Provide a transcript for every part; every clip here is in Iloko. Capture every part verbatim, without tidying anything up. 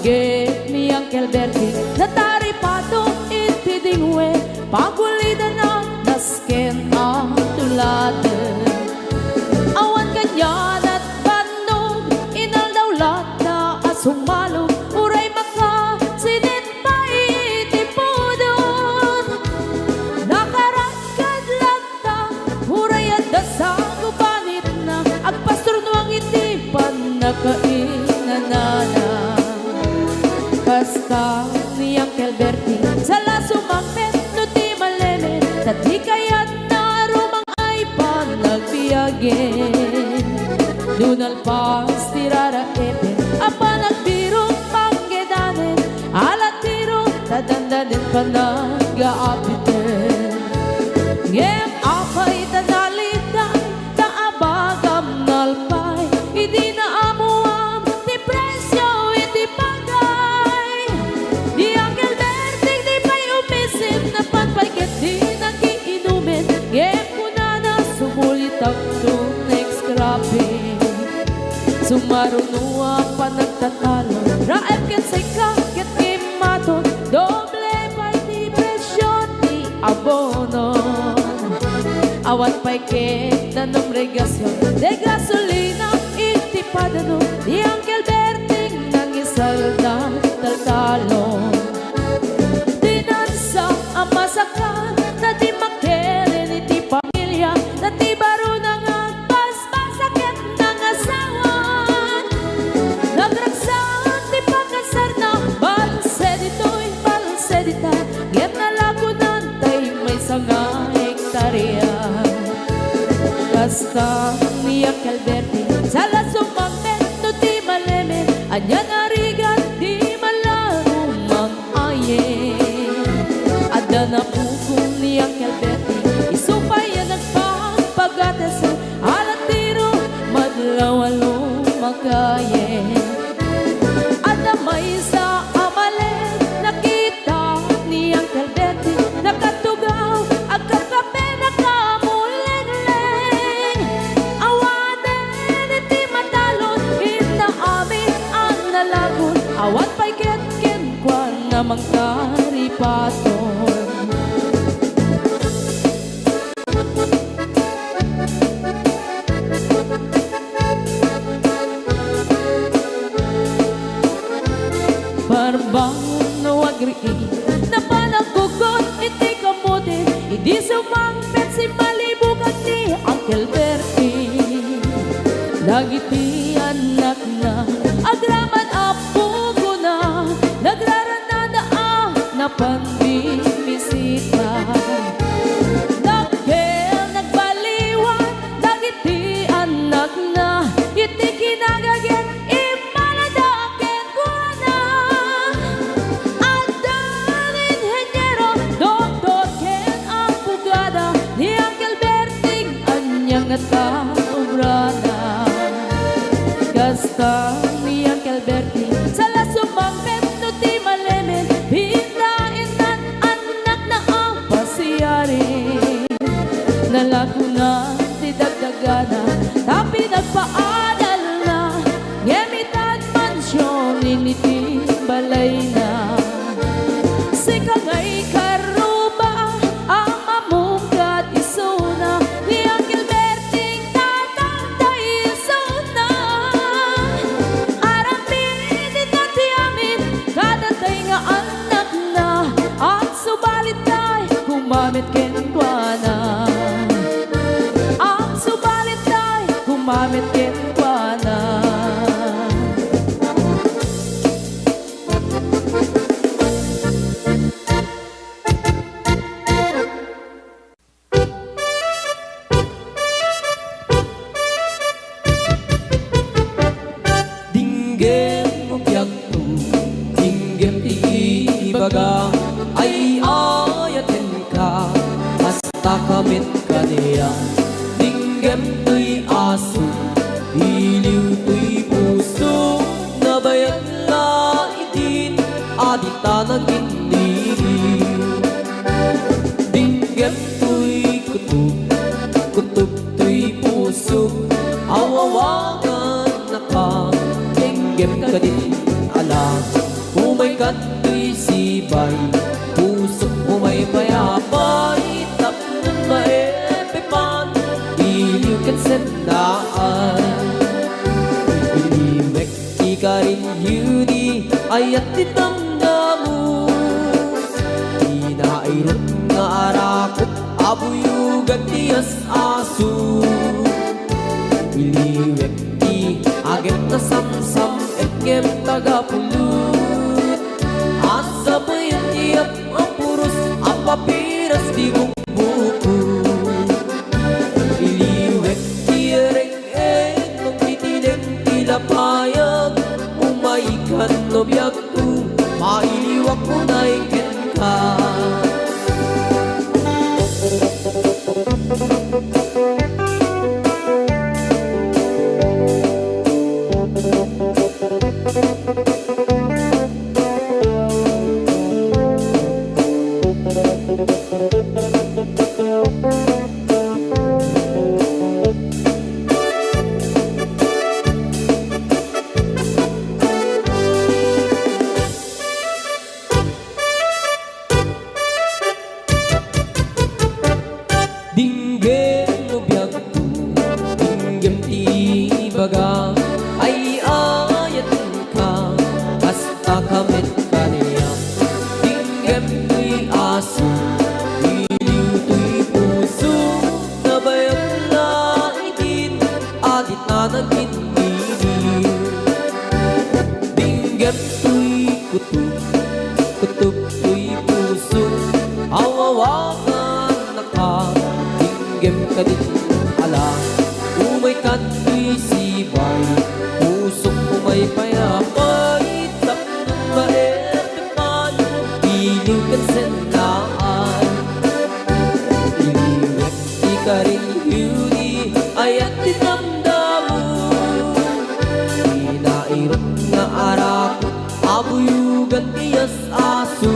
Ngem ni Uncle Berting, nataripato iti dingwe, pagulidana nasken a tuladen. Awan kaniana ti bannog, inaldaw latta a sumalog, uray makasinit pay iti pudot. Nakaragkad latta, uray adda sango banitna, agpasturnuang iti pannakainanana. Kasta ni Uncle Berting, sala sumangpet no ti malemed, ta di kayatna rumang-ay panagbiagen. No nalpas ti raraepen a panagbirok panggedanen, alatiro ta dandanen panagaapiten. Ngem apay ta naliday, ta abagam nalpay, idi naammoam ti presio iti bagay. Ni Uncle Berting di pay umisim, napan pay ket di nakiinumen, ngem kunana, "Sumulitakto next cropping." Sumaruno a panagtatalo, raep ken sika ket immaton, doble pay ti presio ti abono. Awan pay ket danom regasion, de gasolina iti padano, ni Uncle Berting nangisalda taltalon. Dinansa a masakal, ta di makilen iti pamilia, ta ti barona nga agbasbasa ket nangasawan. Nagragsak ti pakasarna, balse ditoy, balse dita, ngem nalagunan tay maysa nga hektaria. Kasta ni Uncle Berting, sala sumangpet no ti malemed, ania narigat di malarumang ayen. Adda napukaw ni Uncle Berting, isu pay a nagpagpagates, alatiro madlaw a lumakayen. Adda maysa a malemed, nakita ni Uncle Berting, nakatugaw, agkakape, nakamulengleng. Awanen iti matalon, inna amin a nalagon, awan pay ket kenkuana mangtaripaton. Parbangon no agriing, napan aggugot iti kamote, idi sumangpet, simmalibugan ni Uncle Berting. Dagiti annakna, agraman a pugona, nagrarannada a napan bimisita. Dakkel nagbaliwan dagiti annakna, iti kinagaget immalada kenkuana. Adda nga inheniero, doktor ken abogada, ni Uncle Berting, ania ngata obrana? Kasta ni Uncle Berting, sala sumangpet no ti malemed, pindaennan annakna a pasiaren. Nalagonan ti dagdagana, ta pinagpaadalna, ngem itan mansion iti balayna. Sika ngay karruba a mamungkad isuna, ni Uncle Berting tatangtay isuna. Aramidna ti amin kadatay nga annakna, agsubalittay kumamet kenkuana. Agsubalittay kumamet kenkuana. Dinggem no biagto, dinggem ti ibaga, ay-ayatenka, kasta ka met kaniak. Dinggem toy aso, iliw toy puso, nabayag la idin a dita nagindigi. Dinggem toy kutob, kutob toy pusok, awawagannaka, dinggem kadin ala. sendaan. Iliwek ti karin, Judy, ayat ti damdamo. Inairut nga arakop a buyogan ti as-aso. Iliwek ti agek nasamsam, ngem taga pulot. Asapuyen ti ap-, a puros a papiras ti bukbuko. Iliwek ti reng-, Eng, no pitinek ti lapayag, umaykan no biagko, mailiwak unay kenka. Dinggem no biagko, dinggem ti ibaga, ay ayatenka, kasta ka met kaniak. Dinggem toy aso, iliw toy puso, nabayag la idin, a dita nagin-iniw. Dinggem toy kutob, kutob toy puso, awawagan ka, dinggem kadin ala. Umaykan toy sibay, pusok umay payapay, tapno maepek man, iliw ken sendaan. Iliwek ti karin, Judy, ayat ti damdamo. Inairut nga arakop a buyogan ti as-aso.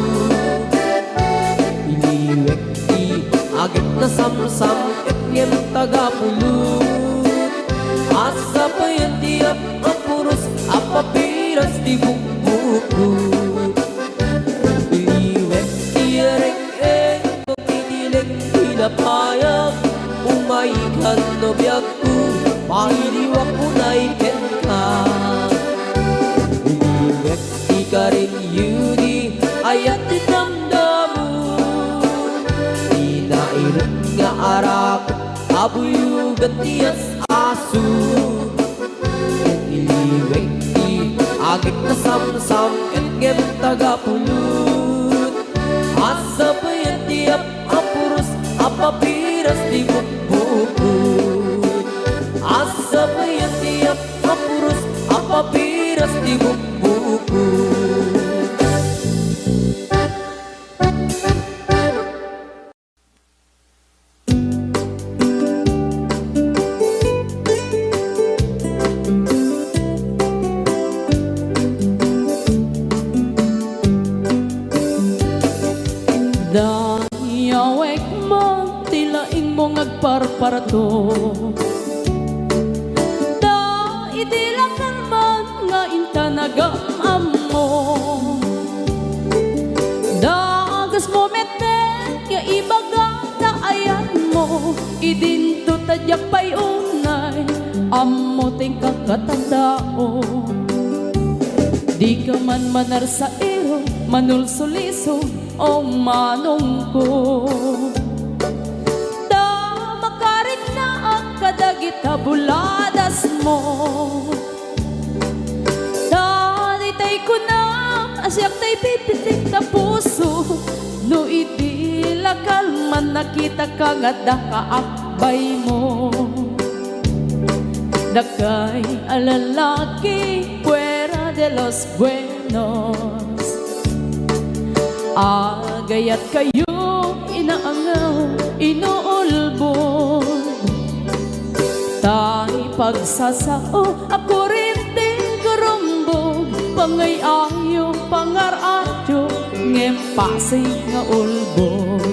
Iliwek ti agek nasamsam, ket ngem taga pulot. Asapuyen ti ap-, a puros a papiras ti bukbuko. Iliwek ti reng-, Eng, no pitinek ti lapayag, umaykan no biagko, mailiwak unay kenka. Iliwek ti karin, Judy, ayat ti damdamo. Inairut nga arakop a buyogan ti as-aso. Iliwek ti agek nasamsam, ket ngem taga pulot. Asapuyen ti ap-, a puros a papiras ti bukbuko. Asapuyen ti ap-, a puros a papiras ti bukbuko. Dayawek man ti laingmo nga agparparto. Ta idi lakal man nga intanagam ammo. Dagasmo met nga ibaga ta ayatmo, idinto ta diak pay unay ammo ti inkakatandao. Dika man manarsairo, manulsuliso, o manongko. Ta makariknaak kadagita buladasmo. Ta ditay kunam a siak tay pipitik ta puso, no idi lakal man nakitaka nga adda kaakbaymo. Dakay a lalaki fuera de los buenos. Agayat kayo, inaangaw, inuulbod. Tay pagsasao a kurente gurumbog, pangay-ayo, pangar-ayo, ngem pasig nga ulbod.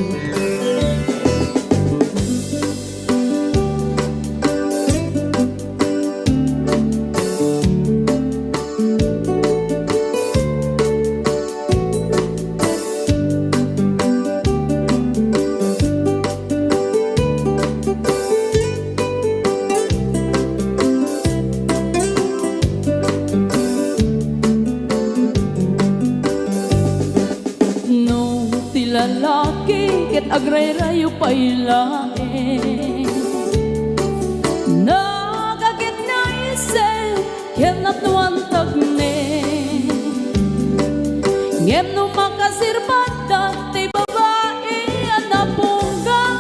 Agrayrayo pay laeng. Nagaketna isip ken napnoan tagnem. Ngem no makasirbada ti babai a napunggan,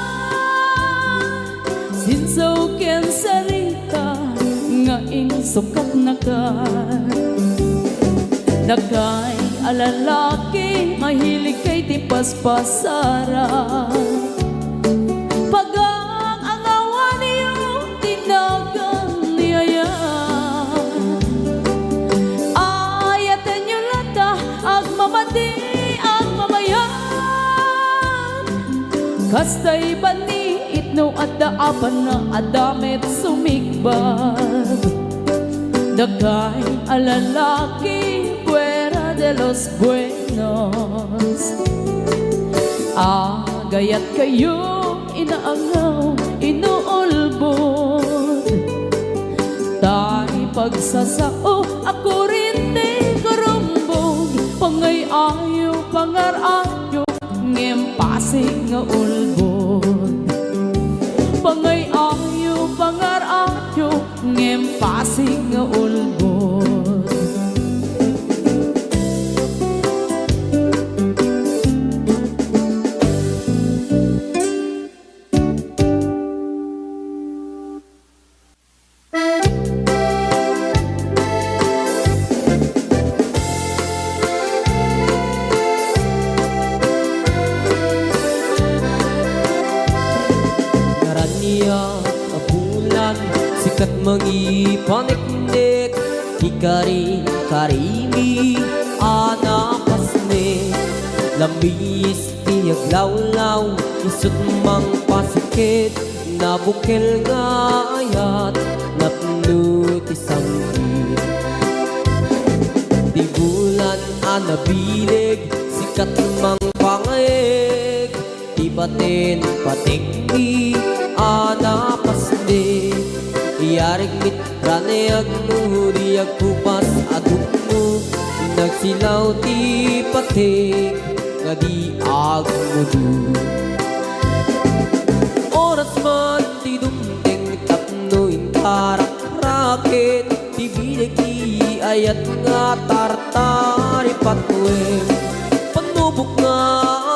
sinsaw ken sarita nga insukatnaka. Dakay a lalaki, mahiligkay ti paspasara. Pagangangawanyo ti nagan ni ayat. Ayatenyo latta, agmamadi, agmamayat. Kastay bani itno adda apanna, adda met sumigbag. Dakay a lalaki, fuera de los buenos. Agayat kayo, inaangaw, inuulbod. Tay pagsasao a kurente kurumbog, pangay-ayo, pangar-ayo, ngem pasig nga ulbod. Pangay-ayo, pangar-ayo, ngem pasig nga ulbod. Naraniag a bulan, sikat mangipaneknek, ti kari-karimi a napasnek. Lambis ti aglawlaw, isut' mangpasikit, nabukel nga ayat, napno ti sangkit. Ti bulan a nabileg, sikat mangpangayeg, ti baten patekmi a napasnek. Yarik mit Raniag no di agkupas a dukno, nagsilaw ti patek nga di agmudu. Oras man ti dumteng tapno intarakrakit, ti bileg ti ayat nga tartari patuen. Panubok nga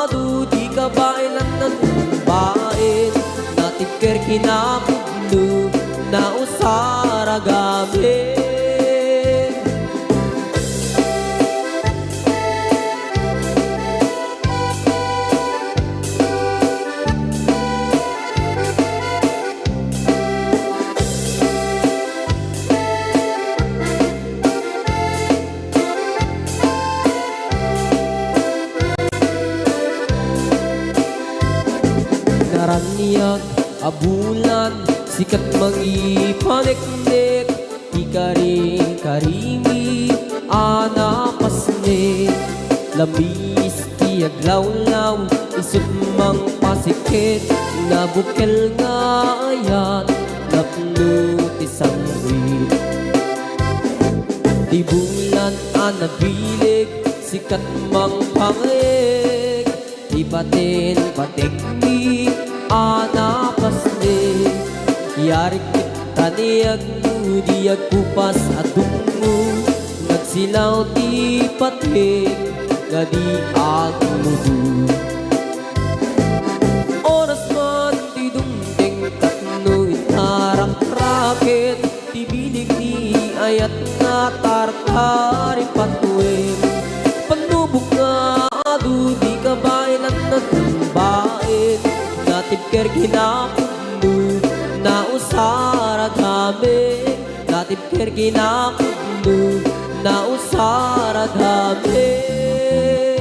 adu di kabaelan nanumbaen, natibker kinapudno, nausar a gamin. Naraniag a bulan, sikat mangipaneknek, ti kari-karimi a napasnek. Lambis ti aglawlaw, isut' mangpasikit, nabukel nga ayat, napno ti sangkit. Ti bulan a nabileg, sikat mangpangayeg, ti baten patekmi a napasnek. Yarik raniag no di agkupas a dukno, nagsilaw ti patek nga di agmudu. Oras man ti dumteng tapno intarakrakit, ti bileg ni ayat nga tartari patuen. Panubok nga adu di kabaelan natumbaen, natibker kinapudno, nausar a gamin. Natibker kinapudno, nausar a gamin.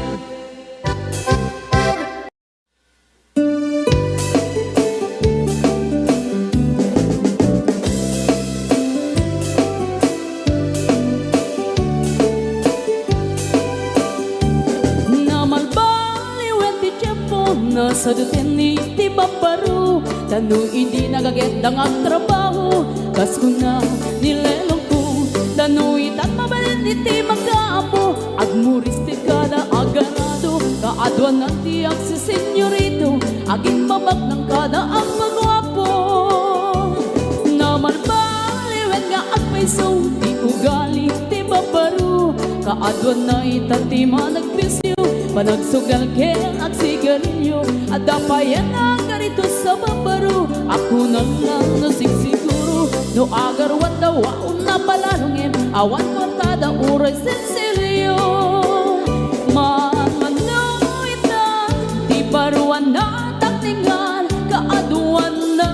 Namalbaliwen ti tiempo, nasaduten ti babbaro, ta no idi nagagedda nga agtrabaho, kas kuna ni lelongko, ta no itan mabalin iti makaammo, agmuris ti kada agarado, kaaduanan ti agsisenyorito, Agimbabaknang kada agpaguapo. Namalbaliwen nga agpayso ti ugali ti babbaro. Kaaduanna ita ti managpisio, panagsugal ken agsigarilio. Adda payen a karito sa babbaro. Akunana no sigsiguro, no agaruanda, waon a palalo ngem awan kuartada uray sensilio. Manmano ita ti baruanna taknengan, kaaduanna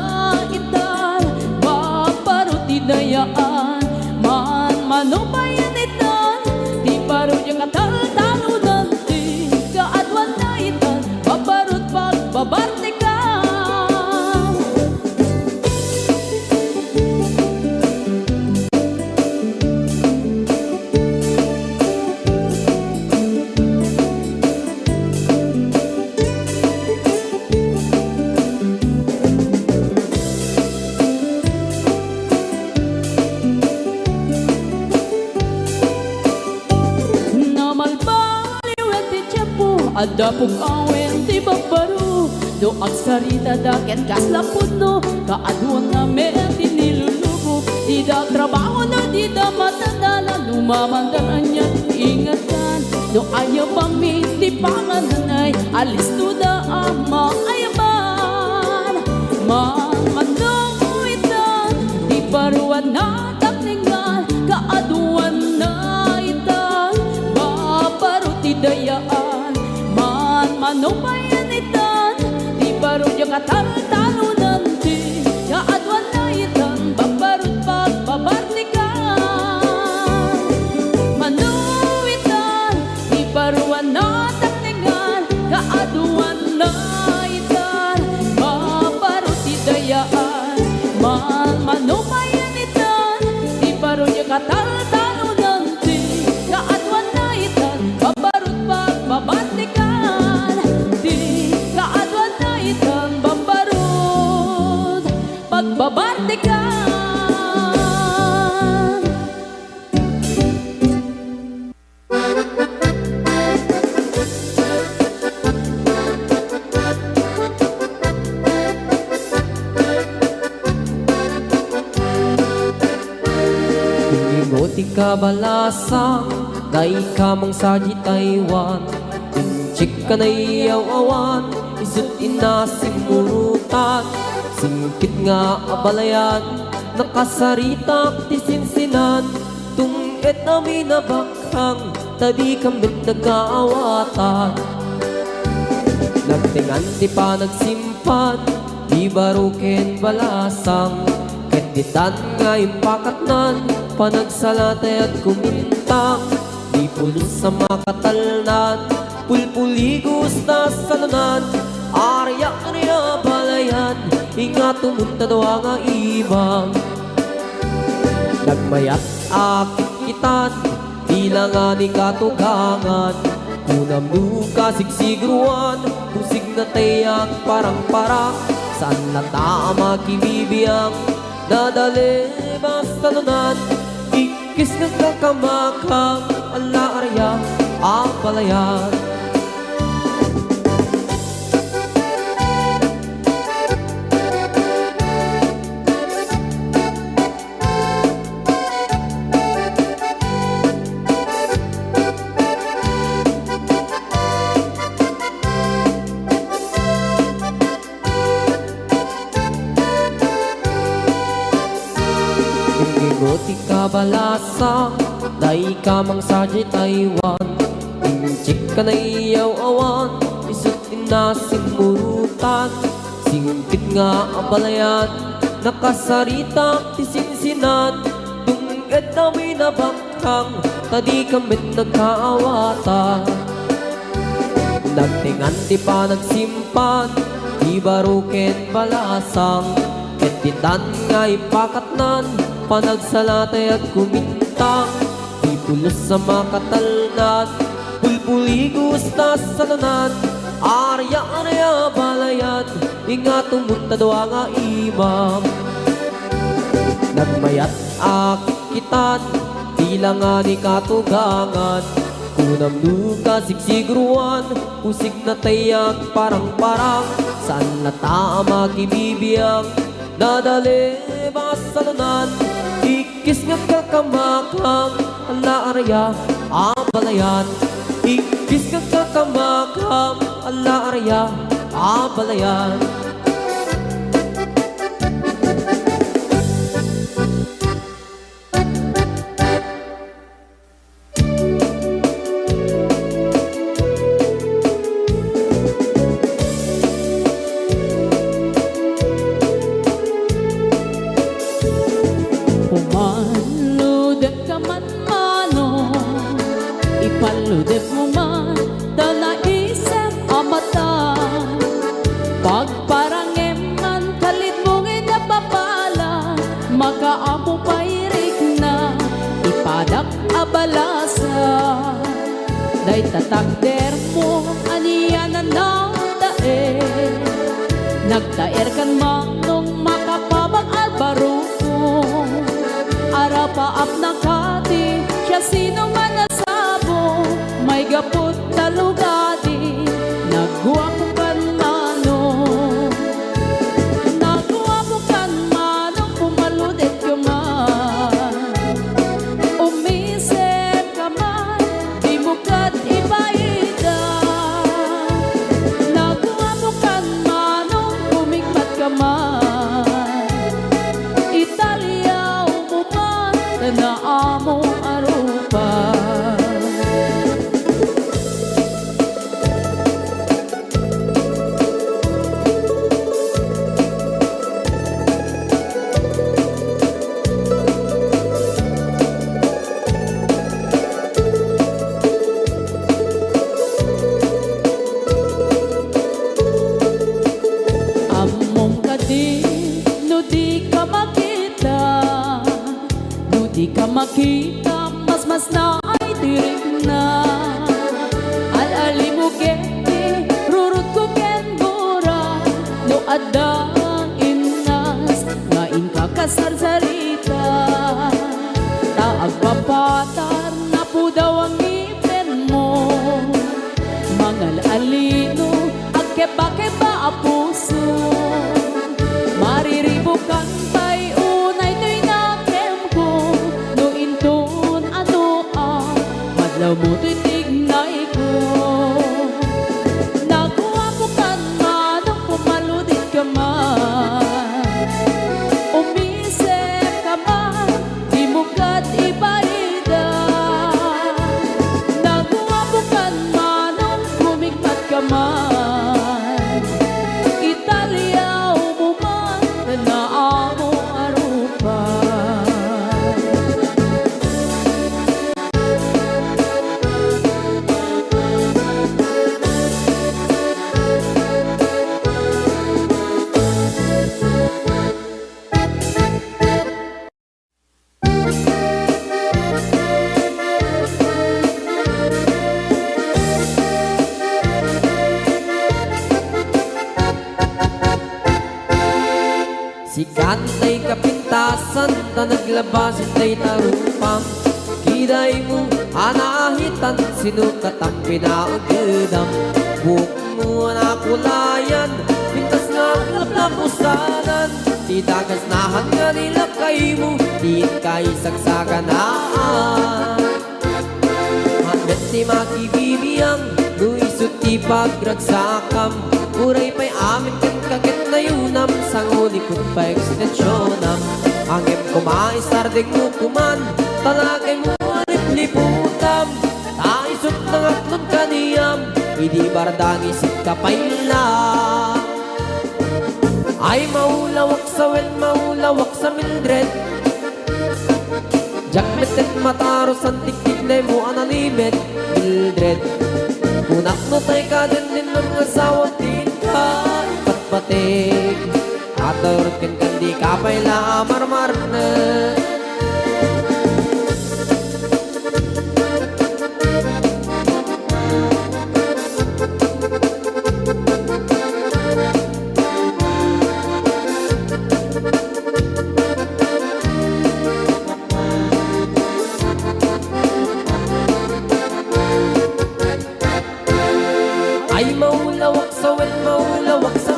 ita babbaro ti dayaan. Manmano payen ita ti baro ti kataltalonan, ti kaaduanna ita babbaro ti pagbabartikan. Namalbaliwen ti tiempo, adda pug-awen ti babbaro. No agsaritada ken kasla pudno, kaaduanna met ti nilulubo. Dida trabaho no dida matadalan, no mamandar ania ti ingetdan. No ayabami ti pangananay, alistoda a maayaban. Manmano ita ti baruanna taknengan, kaaduanna ita babbaro ti dayaan. Manmano payen ita ti baro ti kataltalonan, ti kaaduanna ita babbaro ti pagbabartikan. Mano ita ti baruanna taknengan, kaaduanna ita babbaro ti dayaan. Manmano payen ita ti baro ti kataltalonan, ti kaaduanna ita babbaro ti pagbabartikan. Ti kaaduanna ita babbaro ti pagbabartikan. Imminggo ti kabalasang, naikkamang sadiay Taiwan. Inchik a naiyaw-awan, isu ti nasimmurutan. Singpet nga abalayan, nakasaritak ti sinsinan. Tung-ed a minabak- kang, ta dikam met nagkaawatan. Nagtengan ti panagsimpan, ti baro ken balasang, ket ditan nga impakatnan, panagsala tay agkumintang, ti pulos a makatalnan, pulpuligos ta salunan, ariak ania balayan, ingatumon ta dua nga imam. Nagmayat a kitkitan, Ti langa ni katugangan, kunam no kasigsigruan, pusigna tay agparangparang, saan latta a makibibiang, nadalem a salunan, ikkis nga kakamakam, ala ania a balayan. Imminggo ti kabalasang, naikkamang sadiay Taiwan. Inchik a naiyaw-awan, isu ti nasimmurutan. Singpet nga abalayan, nakasaritak ti sinsinan, tung-ed a minabaknang, ta dikam met nagkaawatan. Nagtengan ti panagsimpan, ti baro ken balasang, ket ditan nga ipakatnan, panagsala tay agkumintang. Ti pulos a makatalnan, pulpuligos ta salunan, ariak ania balayan, ingatumon ta dua nga imam. Nagmayat a kitkitan, ti langa ni katugangan, kunam no kasigsigruan, pusigna tay agparangparang, Saan latta a makibibiang, nadalem a salunan. Ikkis nga kakamakam, ala araya a balayan. Ikkis nga kakamakam, ala araya a balayan. Pumaludek ka man, manong, ipaludek mo man ta naisem a mata. Pagparangem man, kalidmong ida papala, makaammo pay rikna, ipadak a balasa. Dayta takdermo, anian a nagtaer. Nagtaer kan manong makapabag a barukong. Arapaap na kadi, siasino man a sabo, maigaput ta lugadi, naguapo kan manong. Naguapo kan manong, pumaludek ka man. Umisip ka man, dimo ket ibaida. Naguapo kan manong, kumikmat ka man. Italiaw mo man, ta naammo a rupa. Ammom kadi no di ka makita, no di ka makita, masmasnaay ti rikna. Al-alimok iti rurutko ken gura, no adda innas nga inka kasarsarita. Ta agpapatar, napudaw a ngipenmo. Mangal-alino, agkebakeba a puso. Mariribukan pay unay toy nakemko, no inton ano a madlaw mo toy tignayko. Naguapo kan manong, pumaludek ka man. Umisip ka man, dimo ket ibaida. Naguapo kan manong, kumikmat ka man. Italiaw mo man, naammo a rupa. Sikan tay kapintasan ta naglabas tay tarupam. Kidaymo a naahitan, sino katam pinaagedam? Buokmo a nakulayan, pintas nga agtapusanan. Ti dagasnahan nga nilakaymo, ti inka isagsaganaan. Ania ti makibibiang, no isu ti pagragsakam? Uray pay amin kenka ket nayunam, sangulikut pay ekstensionam. Ngem koma, isardengmo koman, talagaymo a lipliputam. Ta isut nangatlon kaniam, idi bardang isit ka pay la. Ay, maulawak sa wen, maulawak sa Mildred. Diak met ket matarusan ti kidnaymo a nalimed, Mildred. Kunak no tay kadennennam nga asawa ti inka ipatpateg. Aturot kenka, dika pay la a marmarnek. Ay, maulawak sa wen, maulawak sa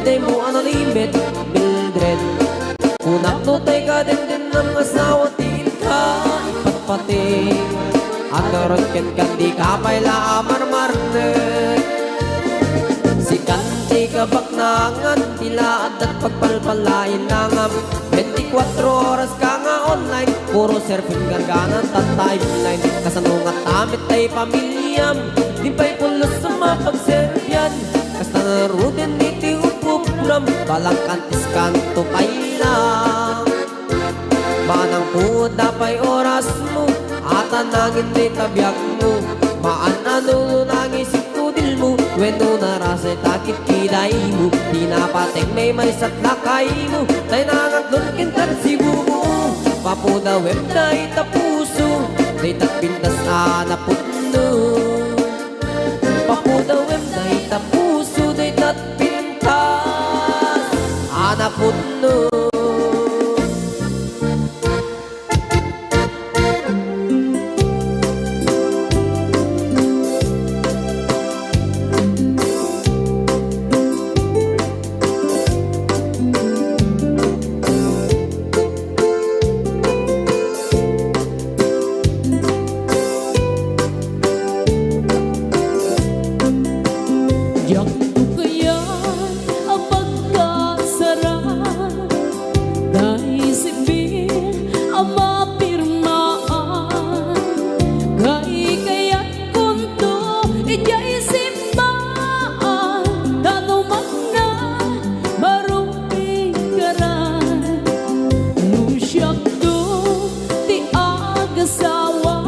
Daymo a nalimit, Mildred. Kunak no tay kadendennam nga asawa ti inka ipatpati. Aggarup kenka, dika pay la a marmarnek. Sikan ti kabaknangan, ti la adda pagpalpalainangam. Bentikuatro oras ka nga online, puro surfing gargana ta timeline. Kasano ngata met tay pamiliam? Di pay pulos a mapagserbian. Kasta ngaruden iti upupram, balang kantiskanto pay la. Manang puot da pay orasmo, ata nangin dayta biagmo. Maan-ano nangisip kudilmo, wenno narasay ta kitkidaymo. Di napateg maymaysa ti lakaymo, tay nangaglon kenka ti sibumo. Papudawem dayta puso, dayta pintas a napudno. Papudawem dayta puso, dayta pintas a napudno. Diakto kayat a pagkasaran, tay sibil a mapirmaan, kay kayatkonto idiay simbaan, ta no mangna, marupikaran. No siakto ti agasawa,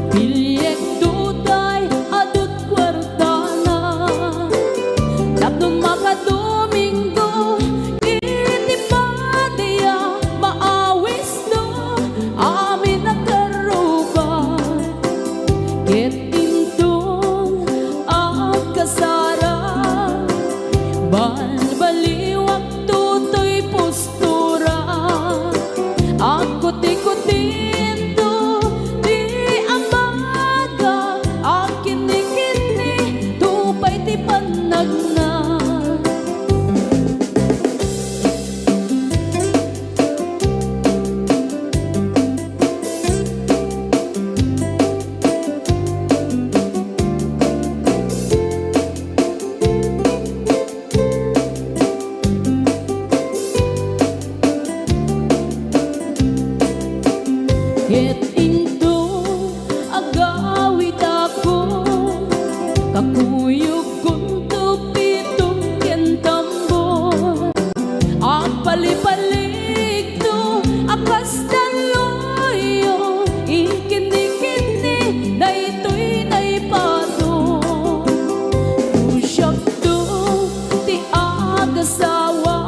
piliekto tay adut kuartana. Tapno makadomingo iti padiak, maawisno amin a karruba. Ket inton agkasara, balbaliwak toy pus- tura. Agkutikutinto ti abaga, agkinnikinni to pay ti pannagna. Ket inton agawidakon, kakuyogkonto pitom ken tambor. Agpalipaligto a kas daluyong, ikinnikinni daytoy naipato. No siakto ti agasawa,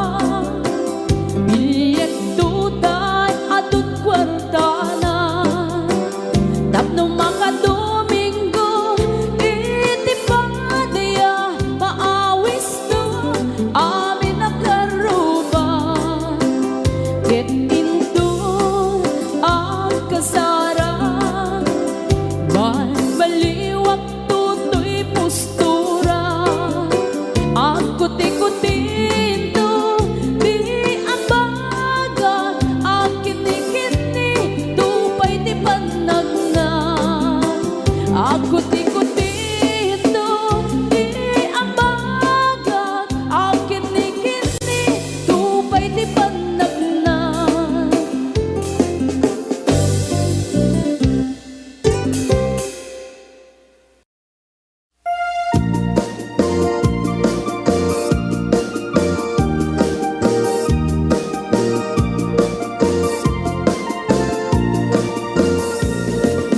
piliekto tay adut kuartana. Tapno makadomingo iti padiak, maawisto amin a karruba. Ket inton agkasara, balbaliwak toy postura. Agkutikutinto ti abaga, agkinnikinni to pay ti pannagna. Agkutikutinto ti abaga, agkinnikinni to pay ti pannagna.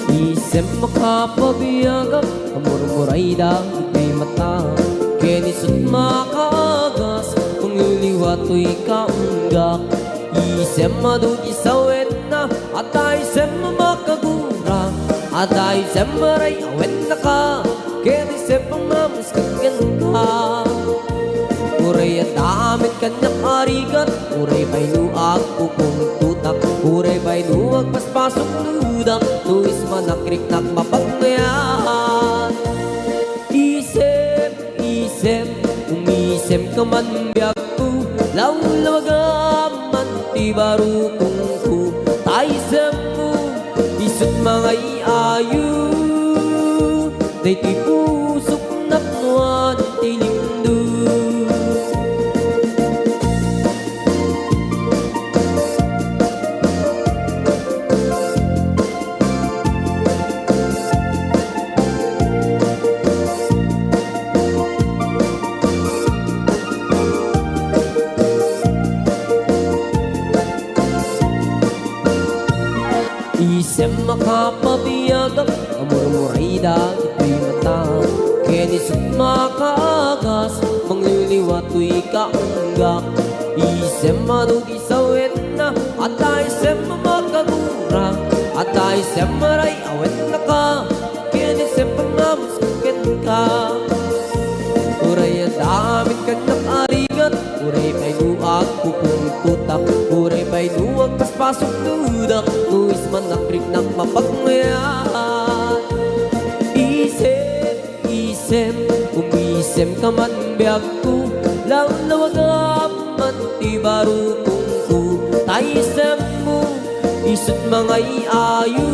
Isem makapabiagak, murmurayda iti mata, ken isut makaagas, mangliwliwa toy kaunggak. Isem adu ti sawenna, adda isem makagura, adda isem ray-awen daka, ket isem a mamisket kenka. Uray adda amin kaniak a rigat, uray pay no agpupungtotak, uray pay no agpaspasuknodak, no ismanak riknak mapagnayan. Isem, isem, umis- Isemka man biagko, lawlawagam man ti barukongko. Ta isemmo, isut' mangay-ayo, daytoy pusok napnoan ti limdum. Isem a kapabiagak, a murmuray dagitoy mata, ken isut' makaagas, mangliliwa toy kaunggak. Isem a no di sawenna, adda isem a makagura, adda isem a ray-awennaka, ken isem a pangamus kenka. Uray adda amin kennak a rigat, uray pay no agpupungtotak, uray pay no agpaspasok dudak, no isem a nagriknak mapagmayat. Isem, isem, umisemka man biagko, lawlawagam man ti barukongko. Ta isemmo, isut' mangay-ayo,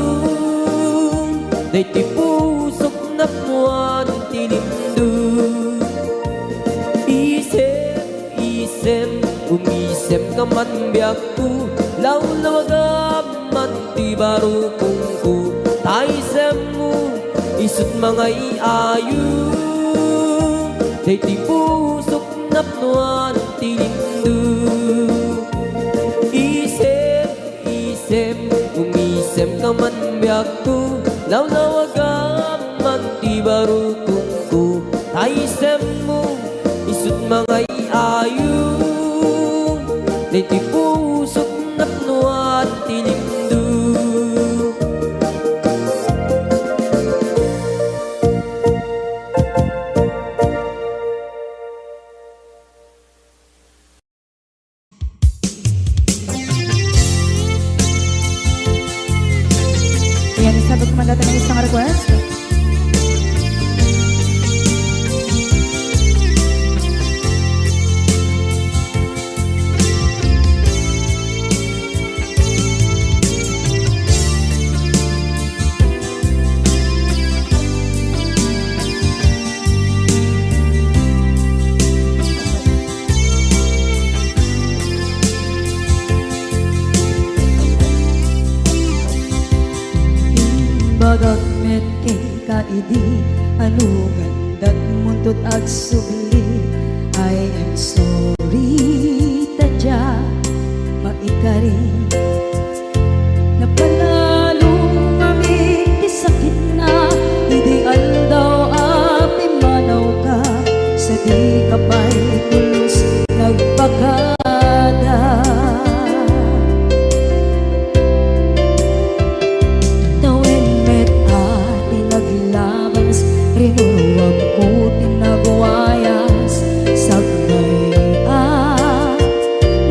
daytoy pusok napnoan ti limdum. Isem, isem, umisemka man biagko, lawlawagam man ti barukongko. Ta isemmo, isut' mangay-ayo, daytoy pusok napnoan ti limdum. Isem, isem, umisemka man biagko, lawlawagam man ti barukongko. Ta isemmo, isut' mangay-ayo, daytoy pusok napnoan ti limdum. Ayan, isabak ko man dayta nga isang request. Imbagak met kenka idi, ano gandat muntot agsubli, I am sorry, ta dia maikari. Napalalo ngamin ti sakitna idi aldaw a pimmanawka, sa dika pay pulos nagpakada. Tawen met a ti naglabas, rinuruagko ti nagwayas, sakbay a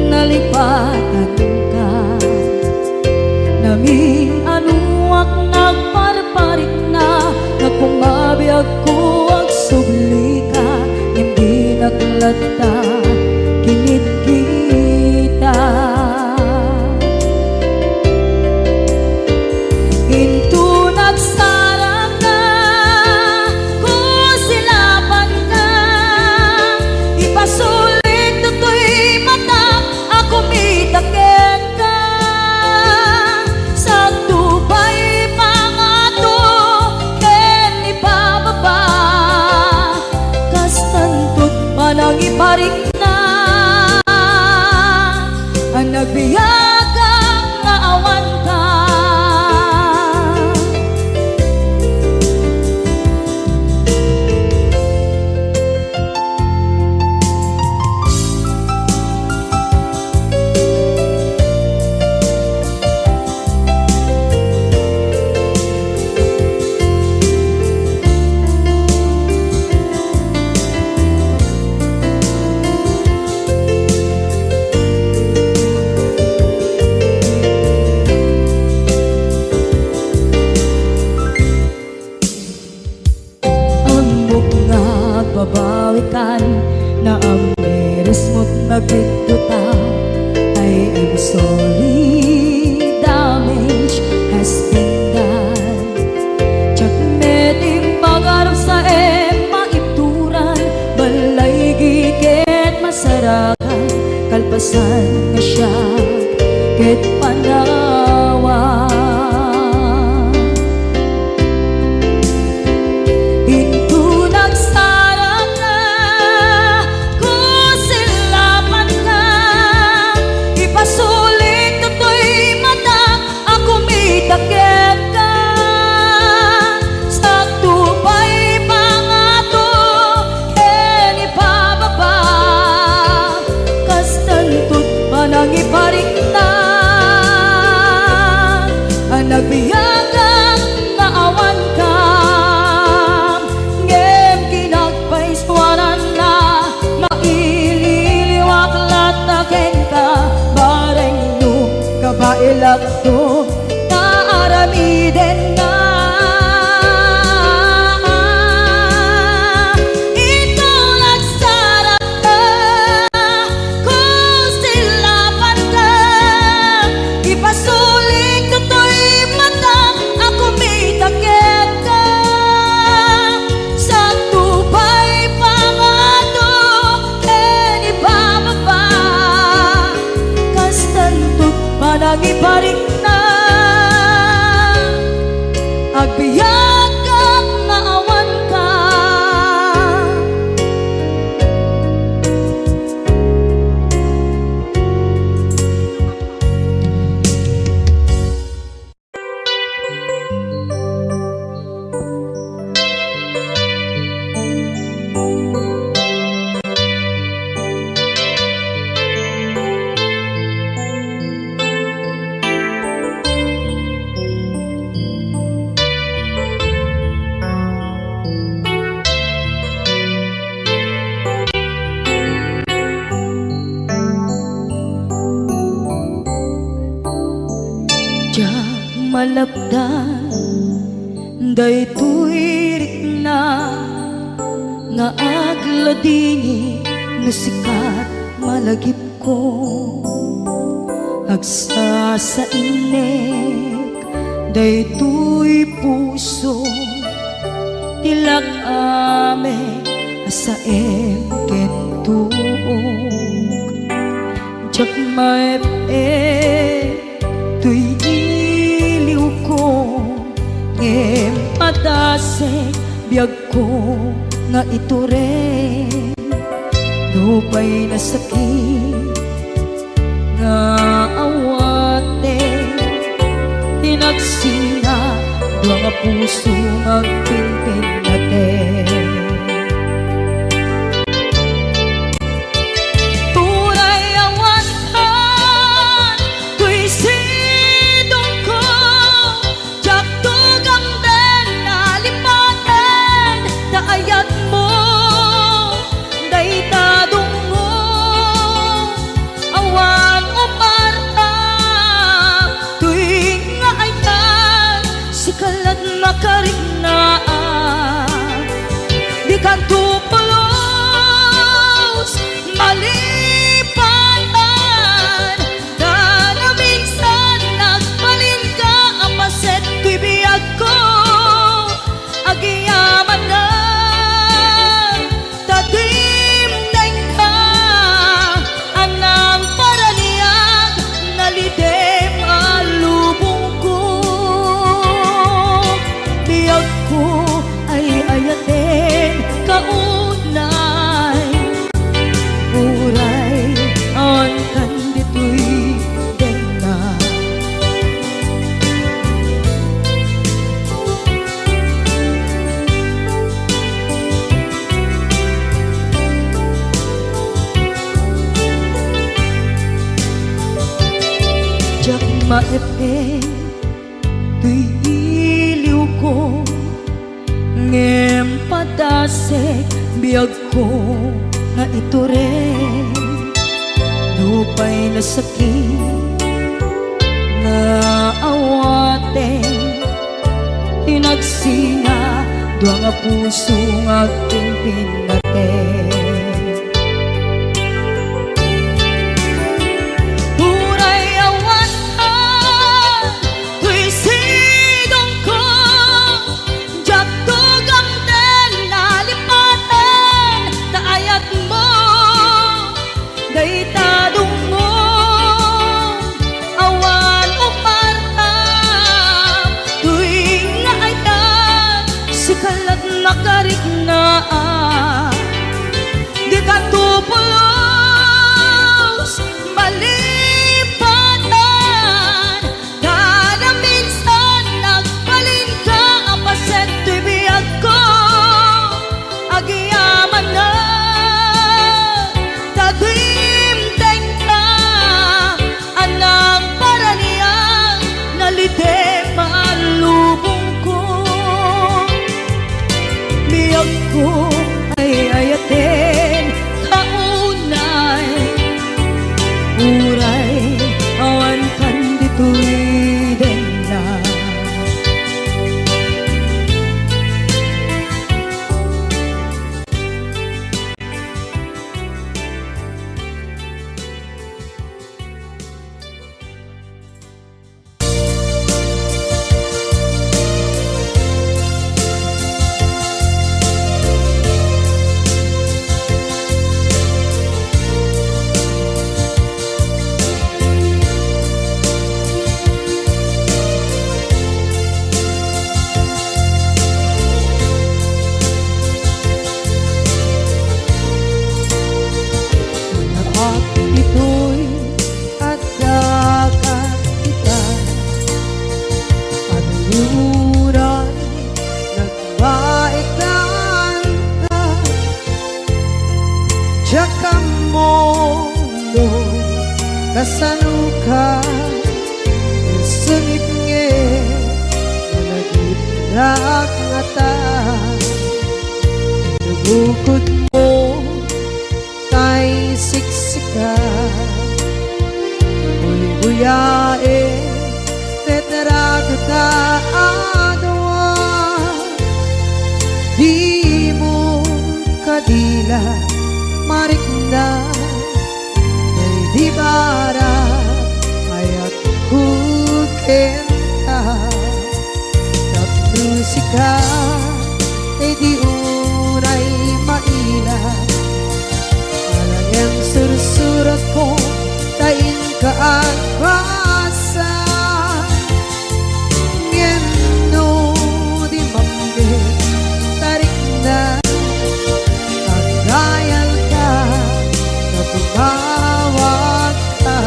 nalipatanka. Namin-anuak nagparparikna, nga kumabiagko agsublika, ngem dinak latta kinitkita. Inton nagsarangka, kusilapanka, ipasulik toy matam a kumita kenka. Saktupay pangato ken ipababa, kastanto ti panangiparikna a nagbiagak nga awanka. Ismut mabiddota, I am sorry, damage has been done. Diak met immagarup saem maituran, balay ket masarakan, kalpasan nga siak ket panawan. Inton agsarangka, kusilapanka, ipasulik toy matak a kumita kenka. Sakto pay pangato ken ibababa, kastanto panangiparikna a nagbiagak nga awanka, ngem kinagpaisuananna, maililiwak latta kenka, bareng no kabaelakto nga aramidenna. Inton agsarangka, kusilapanka, ipasulik toy matak a kumita kenka. Sakto pay pangato ken ibababa, kastanto panangiparikna. Agbiagak nga awanka. Diak malapdan daytoy rikna nga agladingit no sikat malagipko. Agsasainek daytoy puso ti lak-am a saem ken tuok. Diak maep-ep toy iliwko, ngem padasek biagko nga itureng. Nupay nasakit nga awaten, ti nagsina dua nga puso nga agpinpinnaten. Uray awankan toy sidongko, diak tugamden a lipaten ta ayatmo dayta dungngo. Awan umarta toy nga ayat, sika laeng makariknaan. Dikanto pulos malipayan, ta naminsan nagbalinka a paset toy biagko. Agyamanak ta dimdengka, a nangparaniag nalidem a lubongko. Biagko ay ayaten kaunay, uray awan kan ditoy denna. Diak maep-ep toy iliwko, ngem padasek biagko nga itureng. Nupay nasakit nga awaten, ti nagsina dua nga puso nga agpinpinnaten. No kasanoka, sumipnget, malagipnak ngata. Nabukod mo tay siksika, buybuyaen, retrato ta a dua. Di mo kadi la marikna, daydi bara, ayatko kenka. Tapno sika, daydi unay maila. Alang-alang sursuratko, ta inka agbasa. Ngem no di mapne, tarikna, agdayalka, ta tumawagka.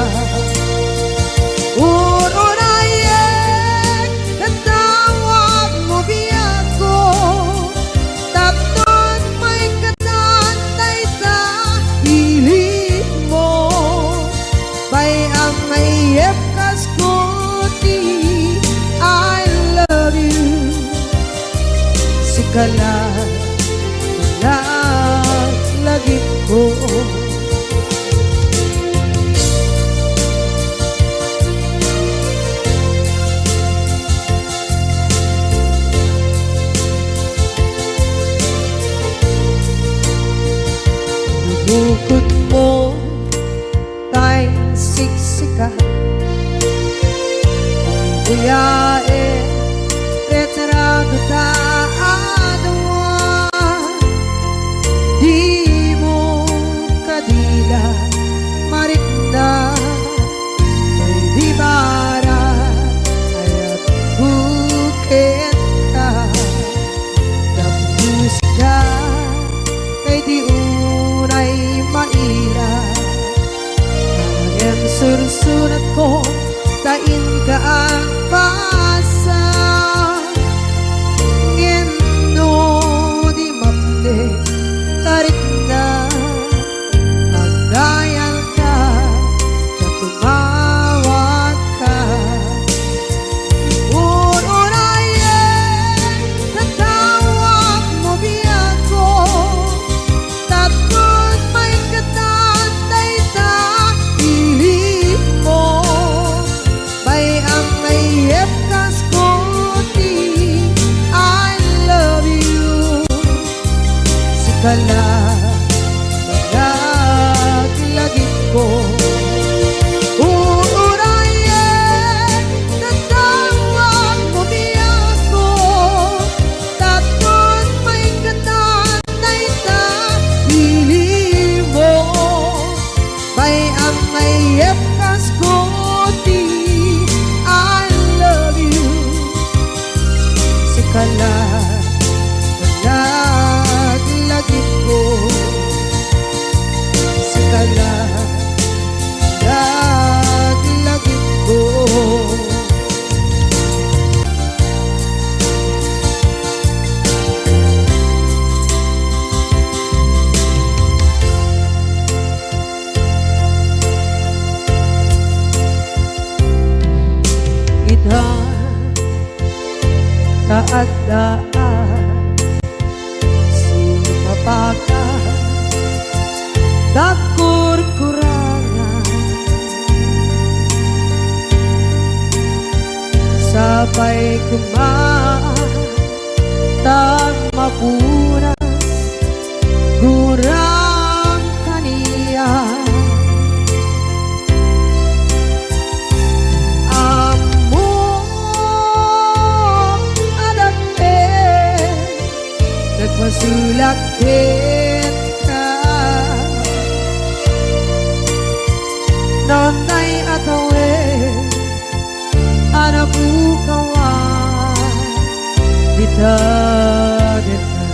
Ur-urayek, tatawag mo biagko, tapno maikatan dayta ilik mo. Bay-am nga iyepkasko ti I love you. Sika la, laglagipko. Nabukod mo tay siksika, buybuyaen, retrato ta a dua. Di mo kadi la marikna, daydi bara, ayatko kenka. Tapno sika, daydi unay maila. Ngem sursuratko, ta inka agbasa. Ngem no di mapne, tarikna, agdayalka, ta tumawagka. Ur-urayek, tatawag mo biagko, tapno maikatan dayta ilik mo. Bay-am nga iyepkasko ti I love you. Sika la, laglagipko. Ur-urayek, tatawag mo biagko, tapno maikatan dayta ilik mo. Bay-am nga iyepkasko ti I love you. Sika la, laglagipko. Sika la, laglagipko. Ita, ta adda a sumapaka, nagkurkurangan. Sapay koma ta mapuna gurang kaniak. Ammok a dakkel, nagpasulak kenka. Nonday a tawen a napukawan dita dita.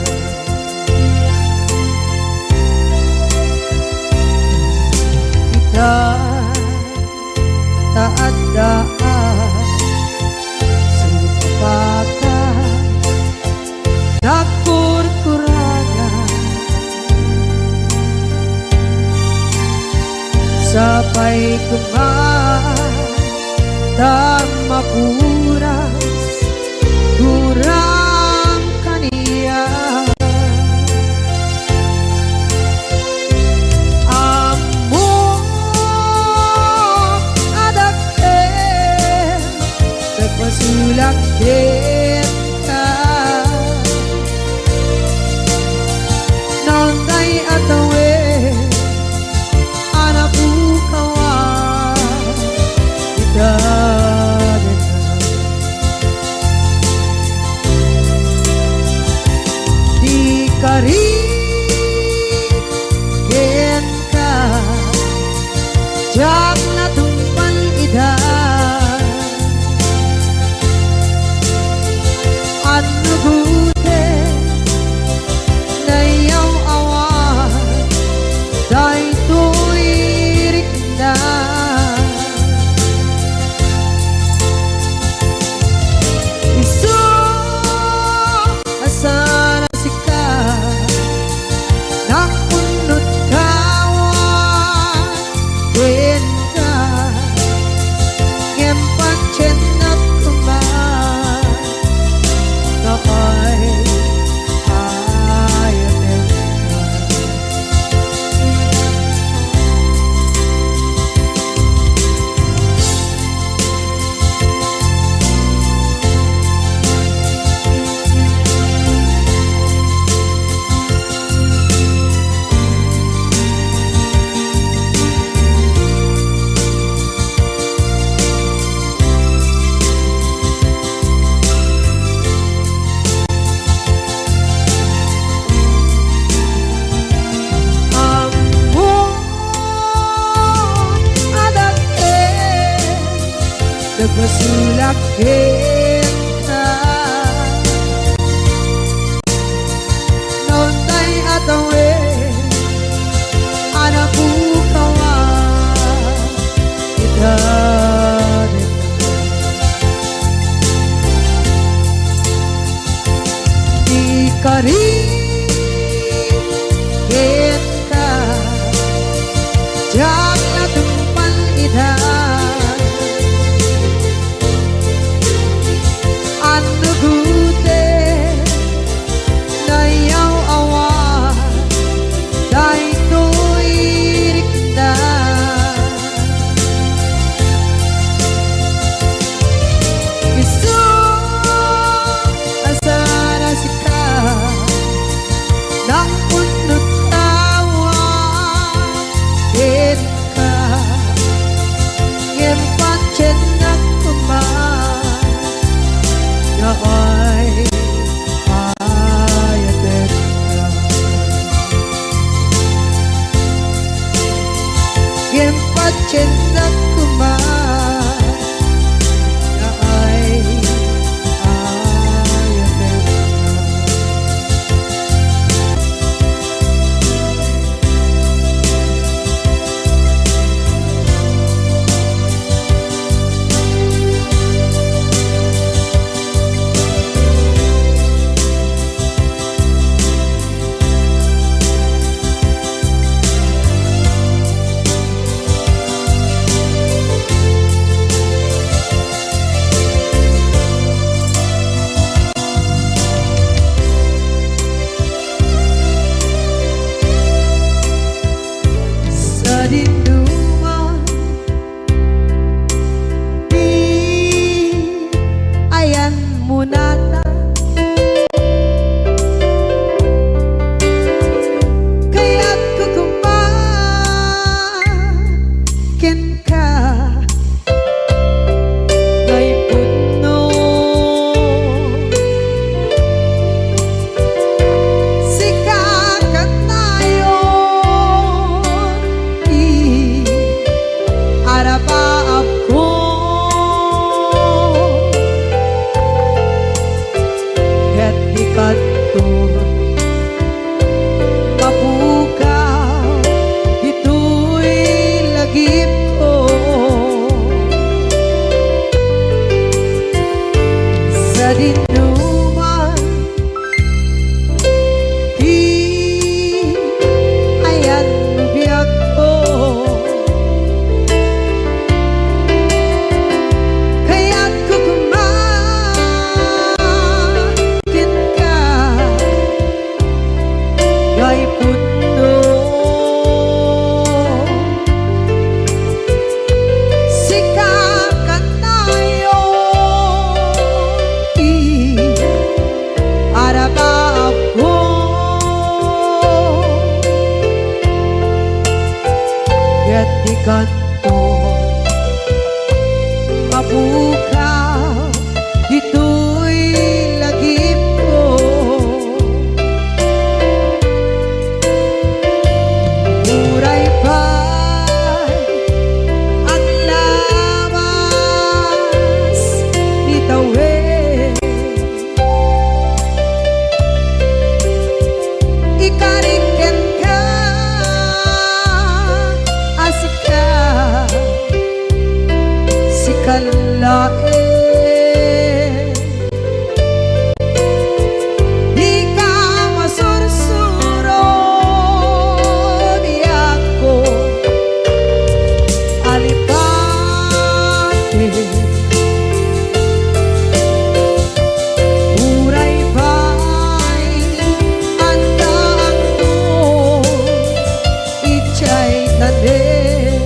Ita, ta adda a sumapaka, nagkurkurangan. Sapay koma ta mapuras gurang kaniak. Ammok a dakkel nagpasulak kenka. Naunay a tawen a napukawan ita dita. Di karit kenka, diak natungpal ida. Annugoten, nayaw-awan daytoy rikna. Isu a sana sika, nakunot kawan kenka, ngem patiennak koma, nga ay-ayatenka. Ammok a dakkel nagpasulak kenka. Naunay a tawen a napukawan ita dita. Di karit kenka, diak natungpal ida. Annugoten, nayaw-awan daytoy rikna. Isu a sana sika, nakunot kawan kenka, ngem patiennak koma, nga ay-ayatenka. Ngem patiennak koma, nga ay-ayatenka. Ket dikanto mapukaw ditoy lagipko. Uray pay aglabas ni tawen. Ikarik kenka a sika, sika laeng. Dika masursuro, biagko, alipate. Uray pay addaakto idiay tanem.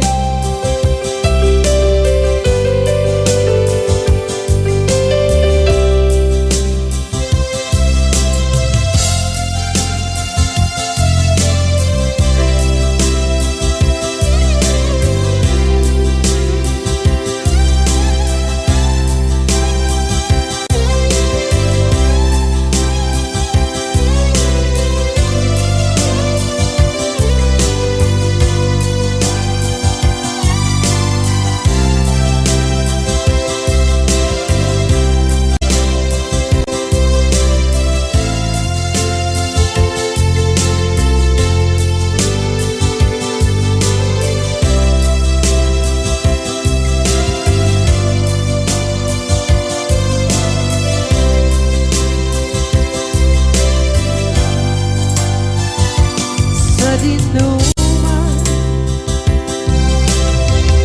Sadinoman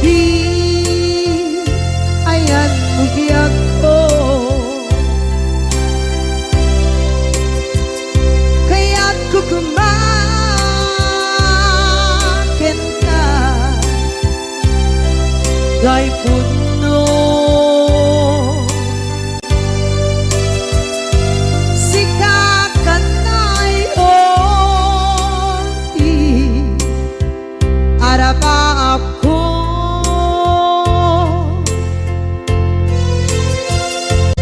ti ayanmo, biagko, kayatko koma kenka, daypunno. Sika kannayon ti arapaapko,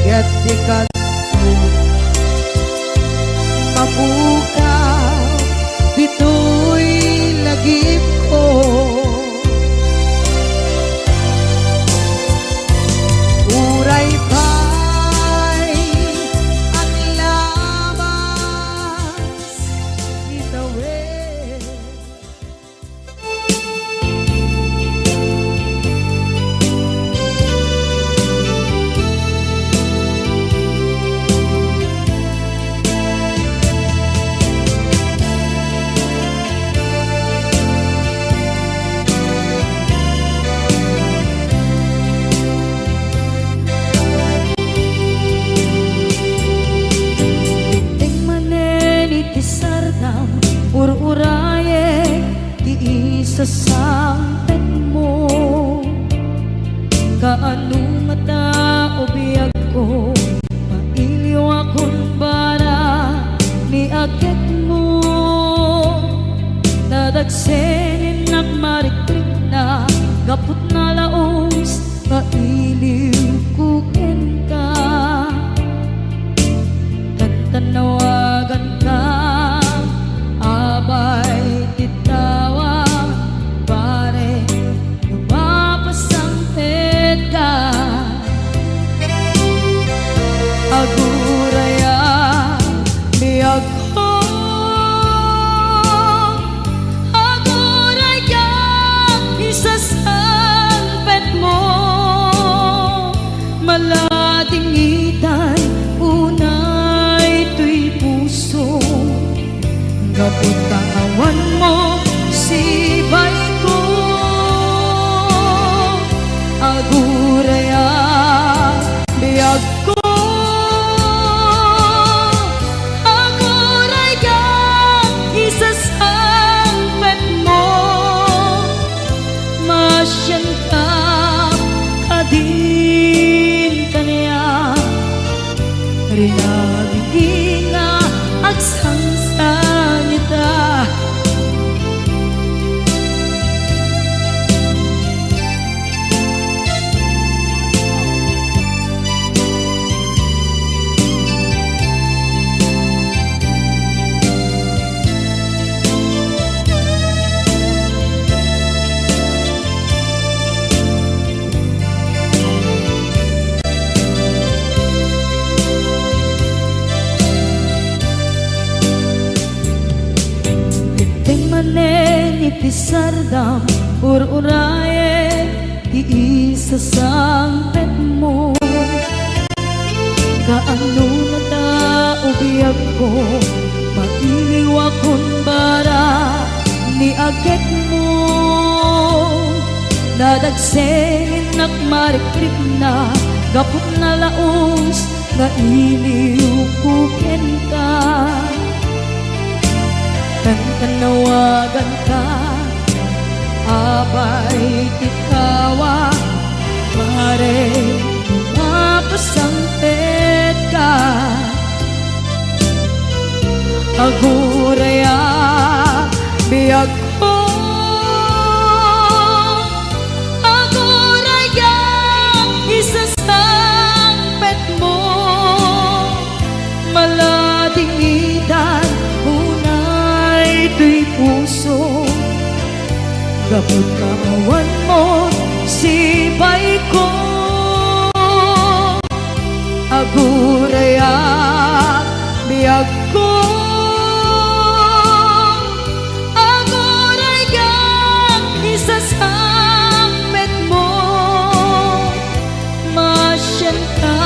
ket dikanto mapukaw ditoy lagipko. Uray pay aglabas ni tawen. Idiay manen iti sardam, ur-urayek ti isasangpetmo. Kaano ngata, o biagko, mailiwakon bara ni agekmo. Nadagsen innak marikrikna gapu ta nalaus nga iliwko kenka. Ket tan nawaganka, abay, ti tawag, pare, no mapasangpetka. Aguray a biagko, aguray a isasangpetmo. Maladingitan unay toy puso, gapu ta awanmo sibaiko. Aguray a biagko, aguray a isasangpetmo. Maasianka kadin kaniak, rinabit nga agsangsangita. sardam, ur-urayen ti isasangpetmo. Kaano nata, o biagko, mailiwakon bara ni agekmo. Nadagsennak marikrikna gapu ta nalaus nga iliwko kenka. Kankanawaganka, apay ti tawag, pare, mapasangpetka. Agurayak, biagko, agurayak, isasangpetmo. Maladingitan unay toy puso, gapu ta awan mo sipayko. Agurayak, biagko, agurayak, isasangpetmo. Masianka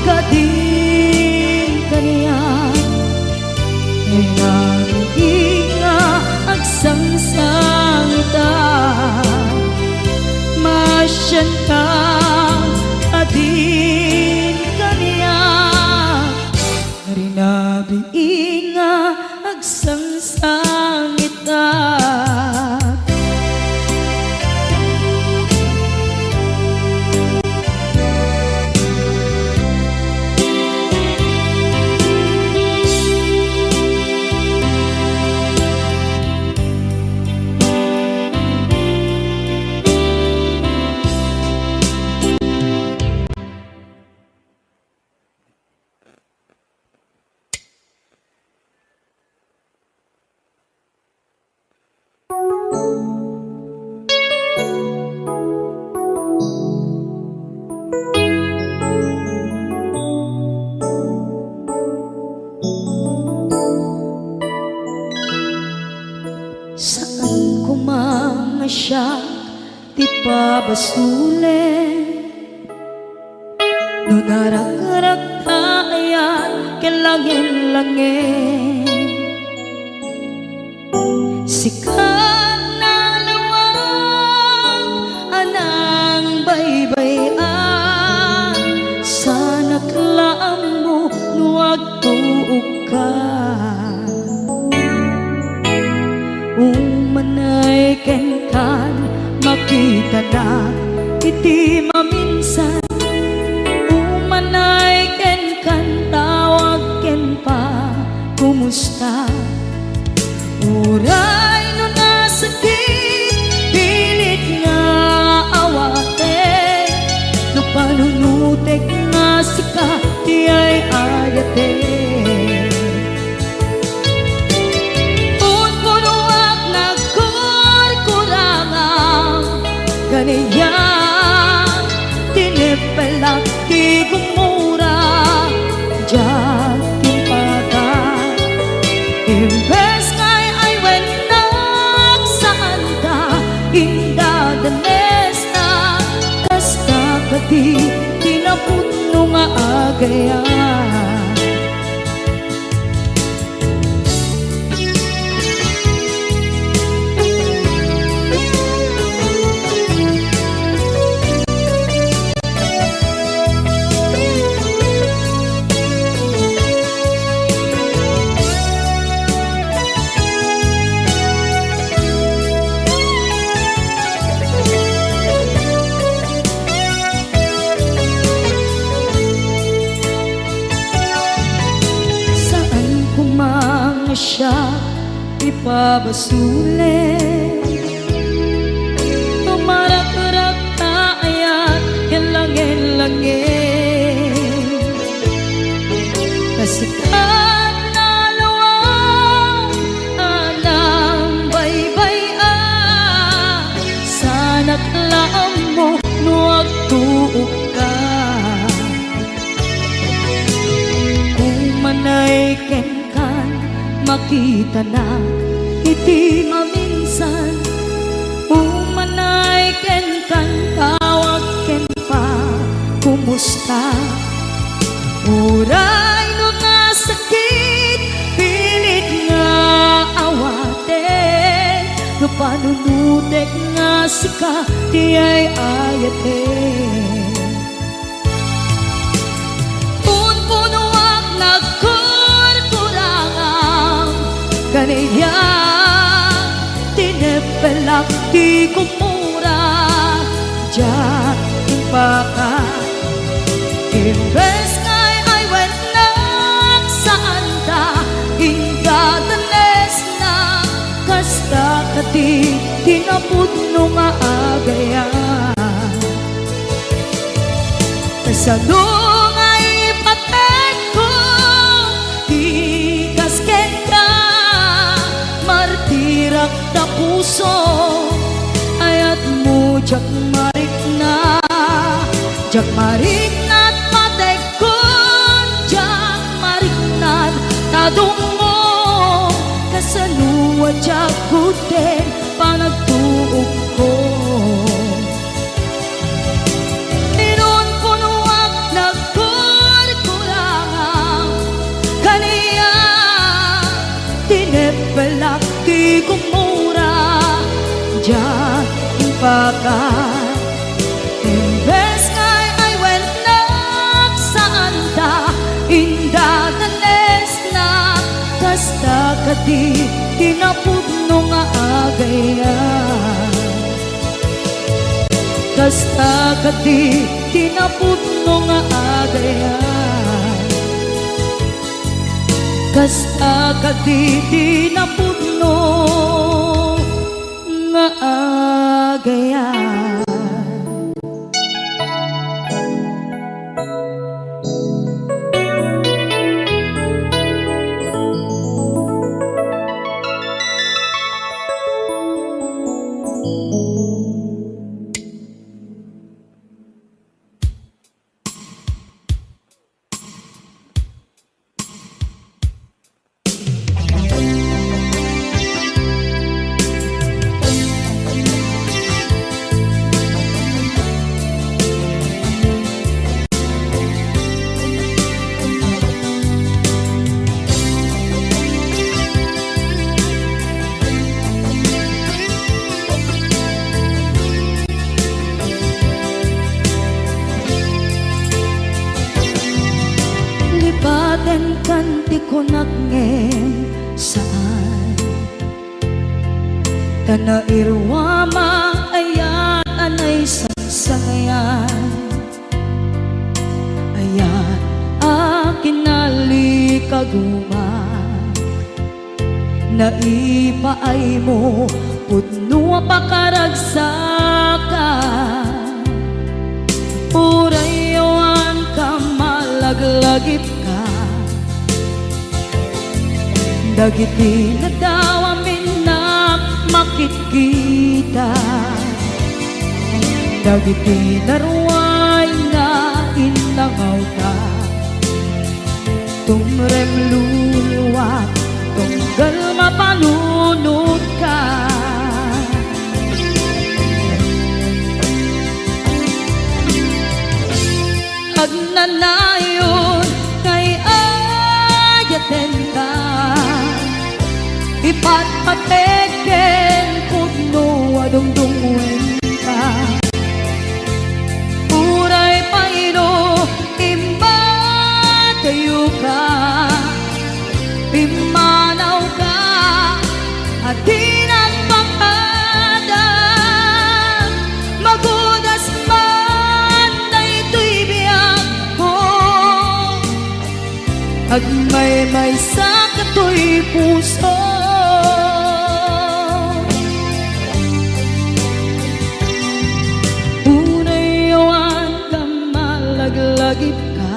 kadin kaniak, nangngegngeg nga agsangsangitak. Masianka kadin kaniak, rinabii nga agsangsangitak. Saan koma nga siak ti pabasolen. No narakrak ta ayat ken langen-langen, sika nalawag a nangbaybay-an, sanak la ammo no agtuokka. Umanay kenkan, makitanak iti maminsan. Umanay kenkan, tawag ken pa, kumusta? Uray no nasakit, pilit nga awatek. No panunotek nga sika ti ay-ayatek. Pudpuduak, nagkurkurangak, kaniak, tineppelak ti gumura, diak timpatak. Imbes nga ay-aywennak, saanta indadanesnak, kasta kadi ti napudno nga agayat. Saan koma nga siak ti pabasolen. No marakrak ta ayat ken langen-langen, ta sika nalawag a nangbaybay-an, sanak la ammo no agtuokka. Umanay kenkan, makitanak iti maminsan. Tek nga sika ti ay-ayaten. Punpunoak nagkurkurangam, kaniak tineppelak ti kumura, diak impaka. Imbes nga ay-ayatennak, saanda indadanesna, kasta kadi ti napudno nga agayam. Kasano nga ipatekko ti kas kenka? Martirak ta puso, ayatmo diak marikna, diak marikna ti patekkon, diak marikna ti tadongmo. Kasano a diak gudden panagtuokko? Inunpunoak nagkurkurangam, kaniak tineppelak ti kumura, diak impaka. Imbes nga ay-ayatennak, saanda indadanesna, kasta kadi ti napudno nga agayam. Kasta kadi ti napudno nga agayam. Kasta kadi ti napudno nga agayam. Lipatenkan ti kunak ngem saan. Ta nairuamang ayat a naisangsangayan. Ayat a kinalikaguma. Naipaaymo pudno a pakaragsakan. Uray awan ka malaglagipka. Dagiti nadawaminnak makitkita. Dagiti naruay nga innangawta. Tumrem luluak, tunggal mapanunotka. Agnanayon nga ay-ayatenka, ipatpatek ken pudno a dungdungngoenka. Uray pay no imbatayoka, pimmanawka, a dinak makaadal. Magudas man daytoy biagko, agmaymaysa katoy puso. Uray awan ka malaglagipka.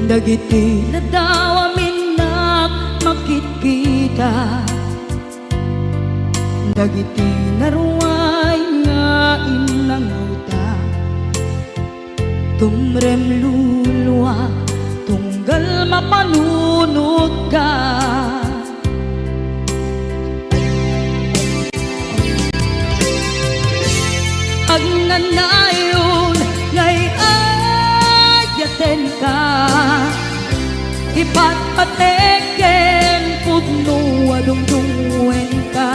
Dagiti nadawaminnak makitkita. Dagiti naruay nga innangawta. Tumrem luluak, tunggal mapanunotka. Agnanayon nga ay-ayatenka, ipatpatek ken pudno a dungdungngoenka.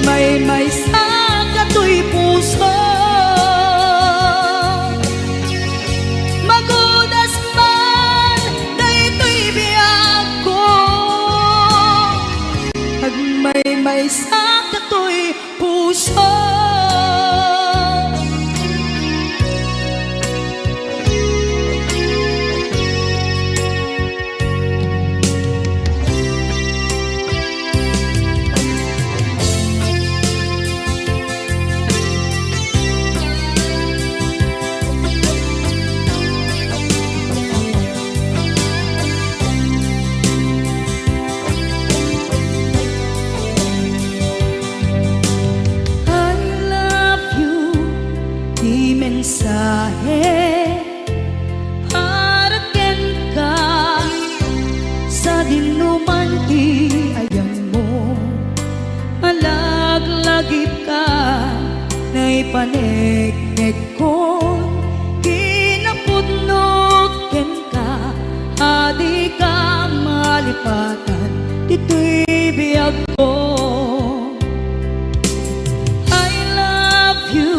Maymaysa katoy puso. Magudas man daytoy biagko. Agmaymaysa katoy puso. I love you, ti mensahe para kenka, sadinoman ti ayanmo. Malaglagipka, naipaneknekkon kinapudnok kenka, a dika malipatan ditoy biagko. I love you,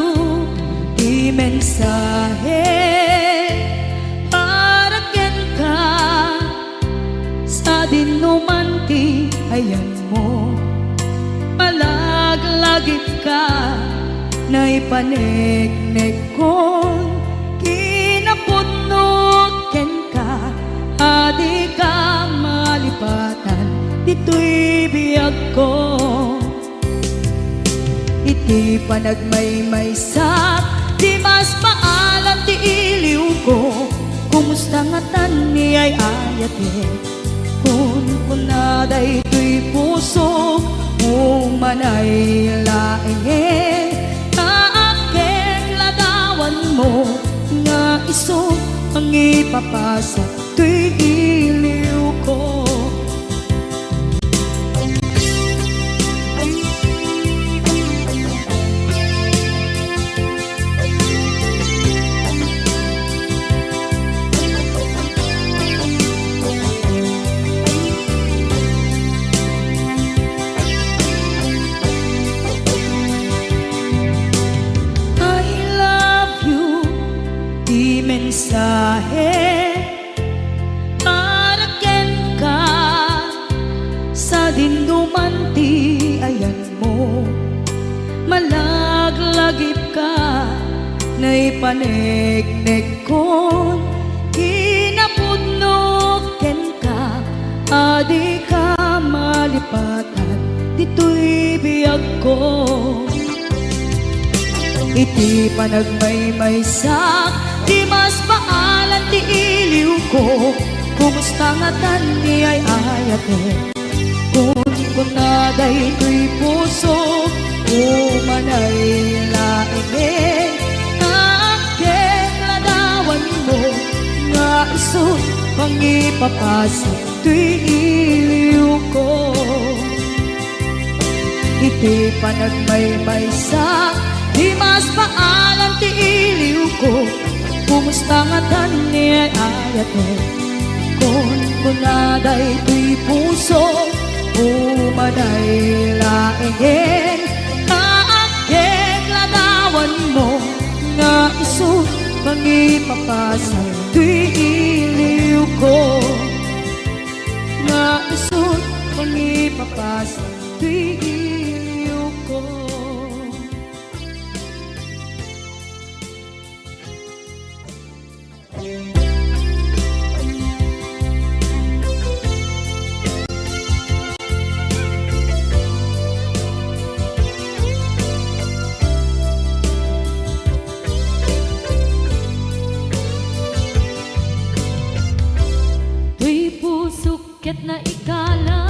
ti mensahe para kenka, sadinoman ti ayanmo. Malaglagipka, naipaneknekkon kinapudnok kenka, a dika malipatan ditoy biagko. Iti panagmaymaysak, dimas paalan ti iliwko. Kumusta ngatan ni ay-ayatek? Kunkuna daytoy pusok, umanay laengen. Naakkek ladawanmo nga isu mangipapasak toy iliwko. I love you, ti mensahe para kenka, sadinoman ti ayanmo. Malaglagipka, naipaneknekkon kinapudnok kenka, a dika malipatan ditoy biagko. Iti panagmaymaysak, dimas paalan ti iliwko. Kumusta ngatan ni ay-ayatek? Kunkuna daytoy pusok, umanay laengen. Naakkek ladawanmo nga isu mangipapasak toy iliwko. Iti panagmaymaysak, dimas paalan ti iliwko. Kumusta ngatan ni ay-ayatek? Kunkuna daytoy pusok, umanay laengen. Naakkek ladawanmo nga isu mangipapasak toy iliwko. Nga isu mangipapasak toy iliwko. Toy pusok ket naikalang.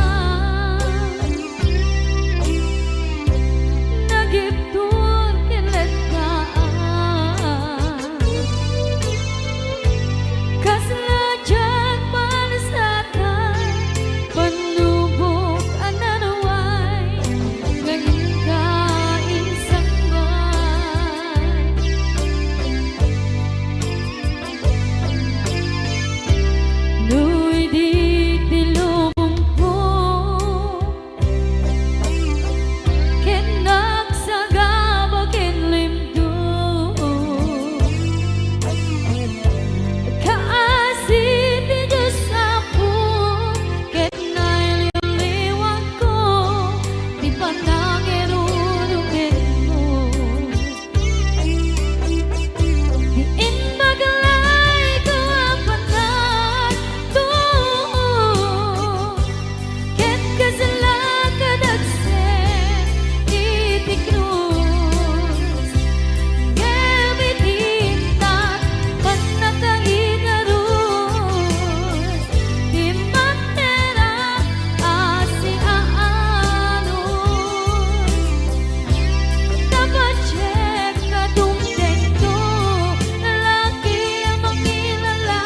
Nangirurumenmo. Ti imbag layko a panagtuo, ket kasla kadagsen iti krus. Ngem iti innak pannakaigarus, ti mangterak a siaanus. Napadiek a dumtengto, lalaki a mangilala,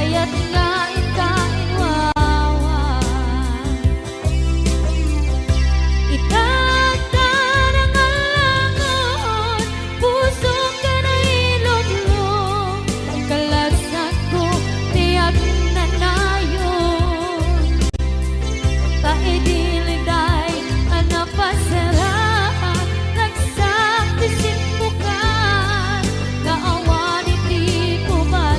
ayat nga inka inwawa. Ita ta nangallangon, pusok a nailublo, kalasakko ti agnanayon. Ta idi liday a napasaraan, ragsak ti simmukan, nga awan iti pumatpat.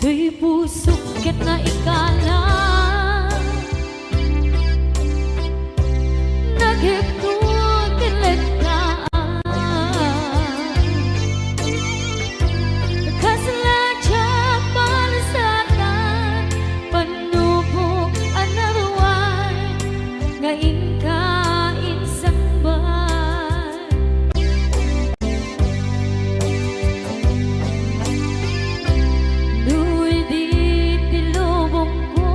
Toy pusok ket naikalang, nagipno ken lettaan. Kasla diak palasatan, pannubok a naruay nga inka insangbat. No idi ti lubongko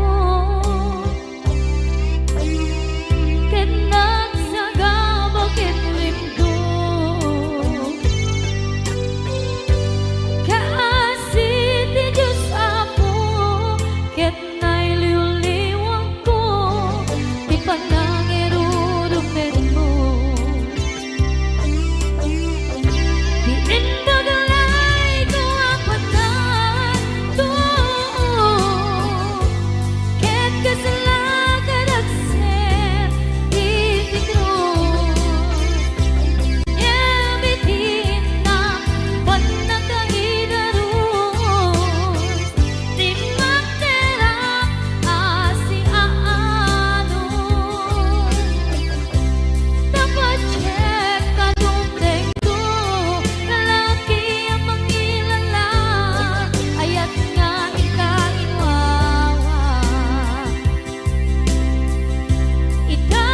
ket nagsagaba ket limdo, kaasi ti Dios Apo ket nailiwliwangko ti panangirurumenmo. Ti imbag layko a panagtuo, ket kasla kadagsen iti krus. Ngem iti innak pannakaigarus, ti mangterak a siaanus. Napadiek a dumtengto, lalaki a mangilala, ayat nga inka inwawa. Ita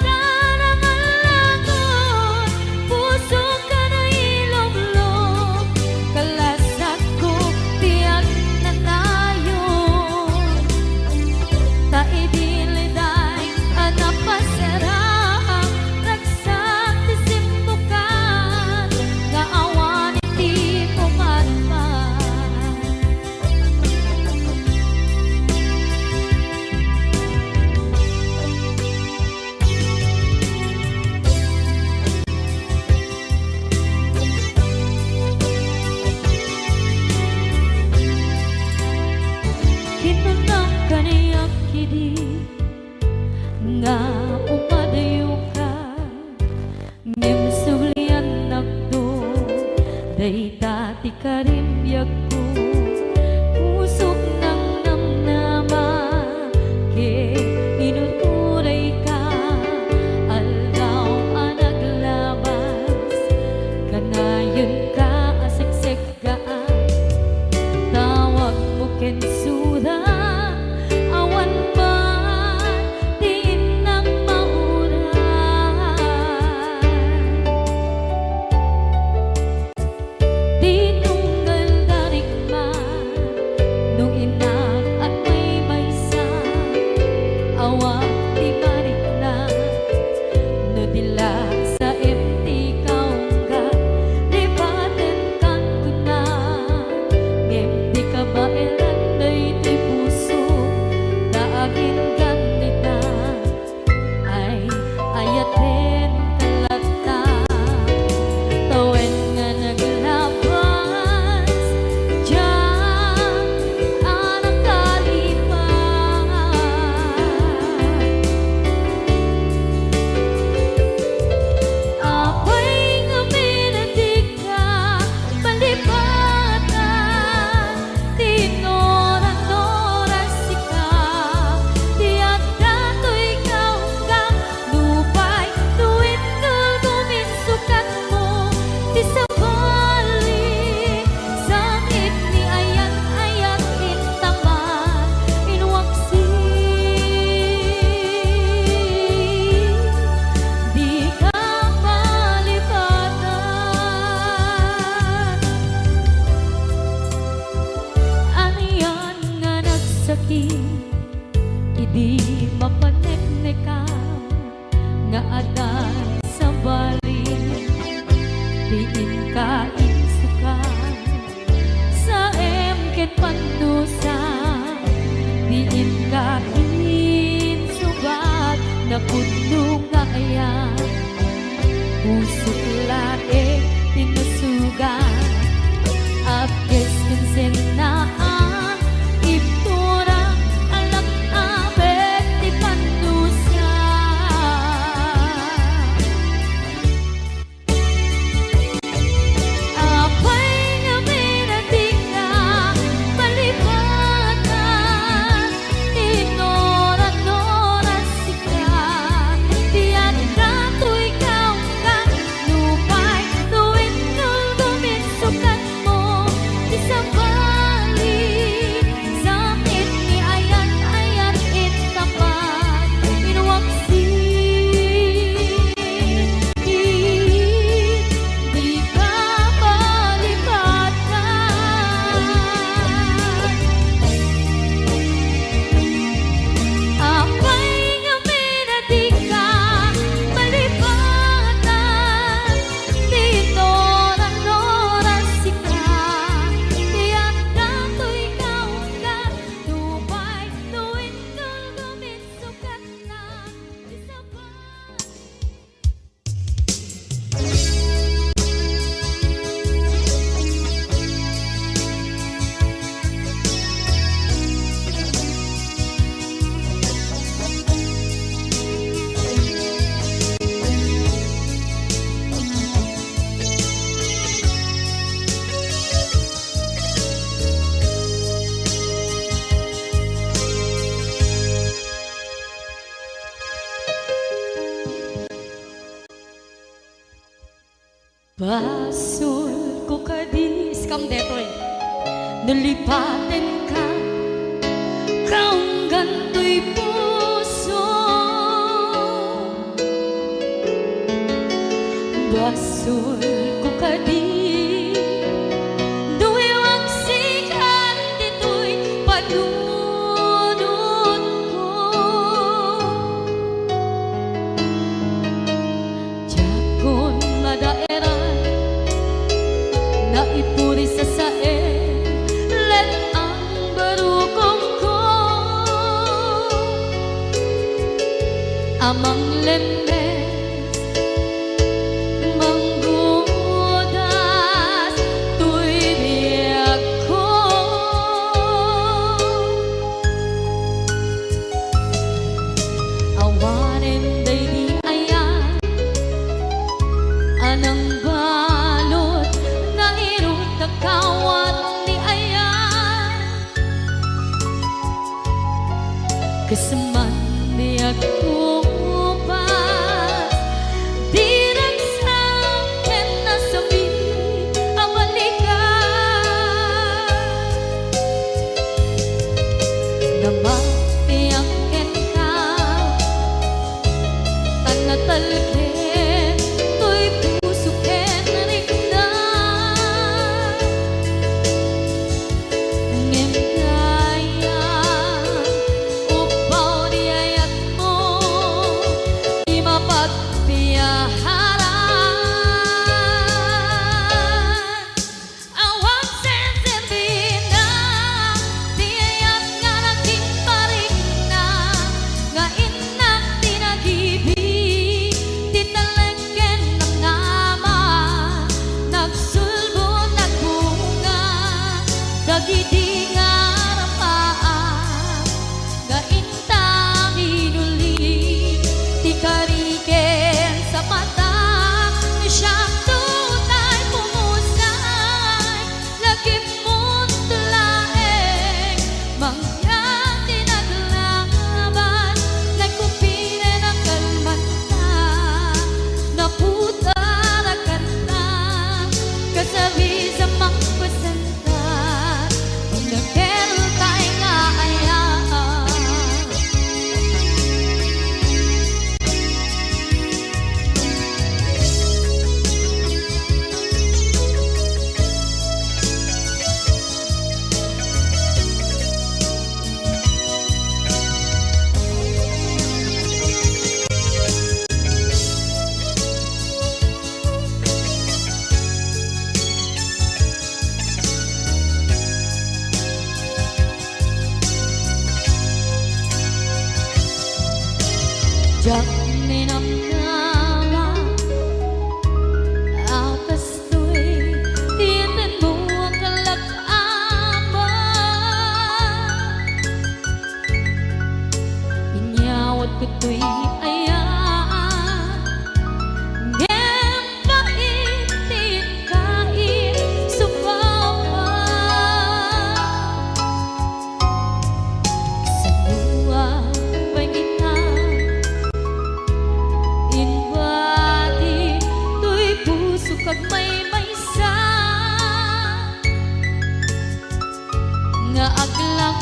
ta nangallangon, pusok a nailublo, kalasakko ti agnanayon. Ta idi liday a napasaraan, ragsak ti simmukan, nga awan iti pumatpat. Kinunam kaniak idi nga umadayoka. Ngem subliannakto, dayta ti karim biagko. Pusok nangnamnama, ket inuturayka. Aldaw a naglabas, kanayenka a seksekgaan. Tawagmo ken sura, awan man ti innak mauray. Ti tunggal darikma, no innak agmaymaysa, awan ti marikna. No di laksaem ti kaungga, lipatenkan kuna, ngem di kabaelan Idi mapaneknekam nga adda sabali, ti inka insukat, saem ken pannusa, ti inka insukat, napudno nga ayat. Pusok laeng ti nasugat, apkes ken sennaan, ibtura, alak-abet ti pannusa. Apay ngamin a dika malipatan? Ti nora-nora sika, ti adda toy kaunggan, nupay no inulgom insukatmo, ti sabali, sakit ni ayat-ayat intapat, inwaksi. Dika malipatan. Apay ngamin a dika malipatan? Ti nora-nora sika, ti adda toy kaunggan, nupay no inulgom insukatna, ti sabali. Basolko kadi, iskam detoy. No lipatenka, kaunggan toy puso. Basolko kadi, no iwaksikan ditoy panunotko. Diakon madaeran, naipuris a saen, let-ang barukongko a manglemmes, manggudas toy biagko. Awanen daydi ayat a nangbalud nga irut a kawat ni ayat. Kas man biagko pas, di ragsak ken nasakit a balikan. Namatiak kenka, ta natalged toy puso ken rikna. Ngem dayta, upbaw ti ayatmo, ti mapagpiaharan. Awan senserbina ti ayat nga naging parikna, nga innak ti nagibi, ti talek ken nangama, nagsulbo, nagbunga, dagidi nga arpaak, nga inta minuli, ti kari ken sapatak, siak tay pumusay, lagipmo laeng, mangyan ti naglaban, nagkupinen a kalmanta, naputar a kanta, kasarisan mangpasenta, Diak ninamnama a kastoy ti inanmo a kalak-ama. Inyawat ko toy ayat, ngem pait ti kaisubawak. Saluan pay kita, inbati toy pusok agmaymaysa, nga aglak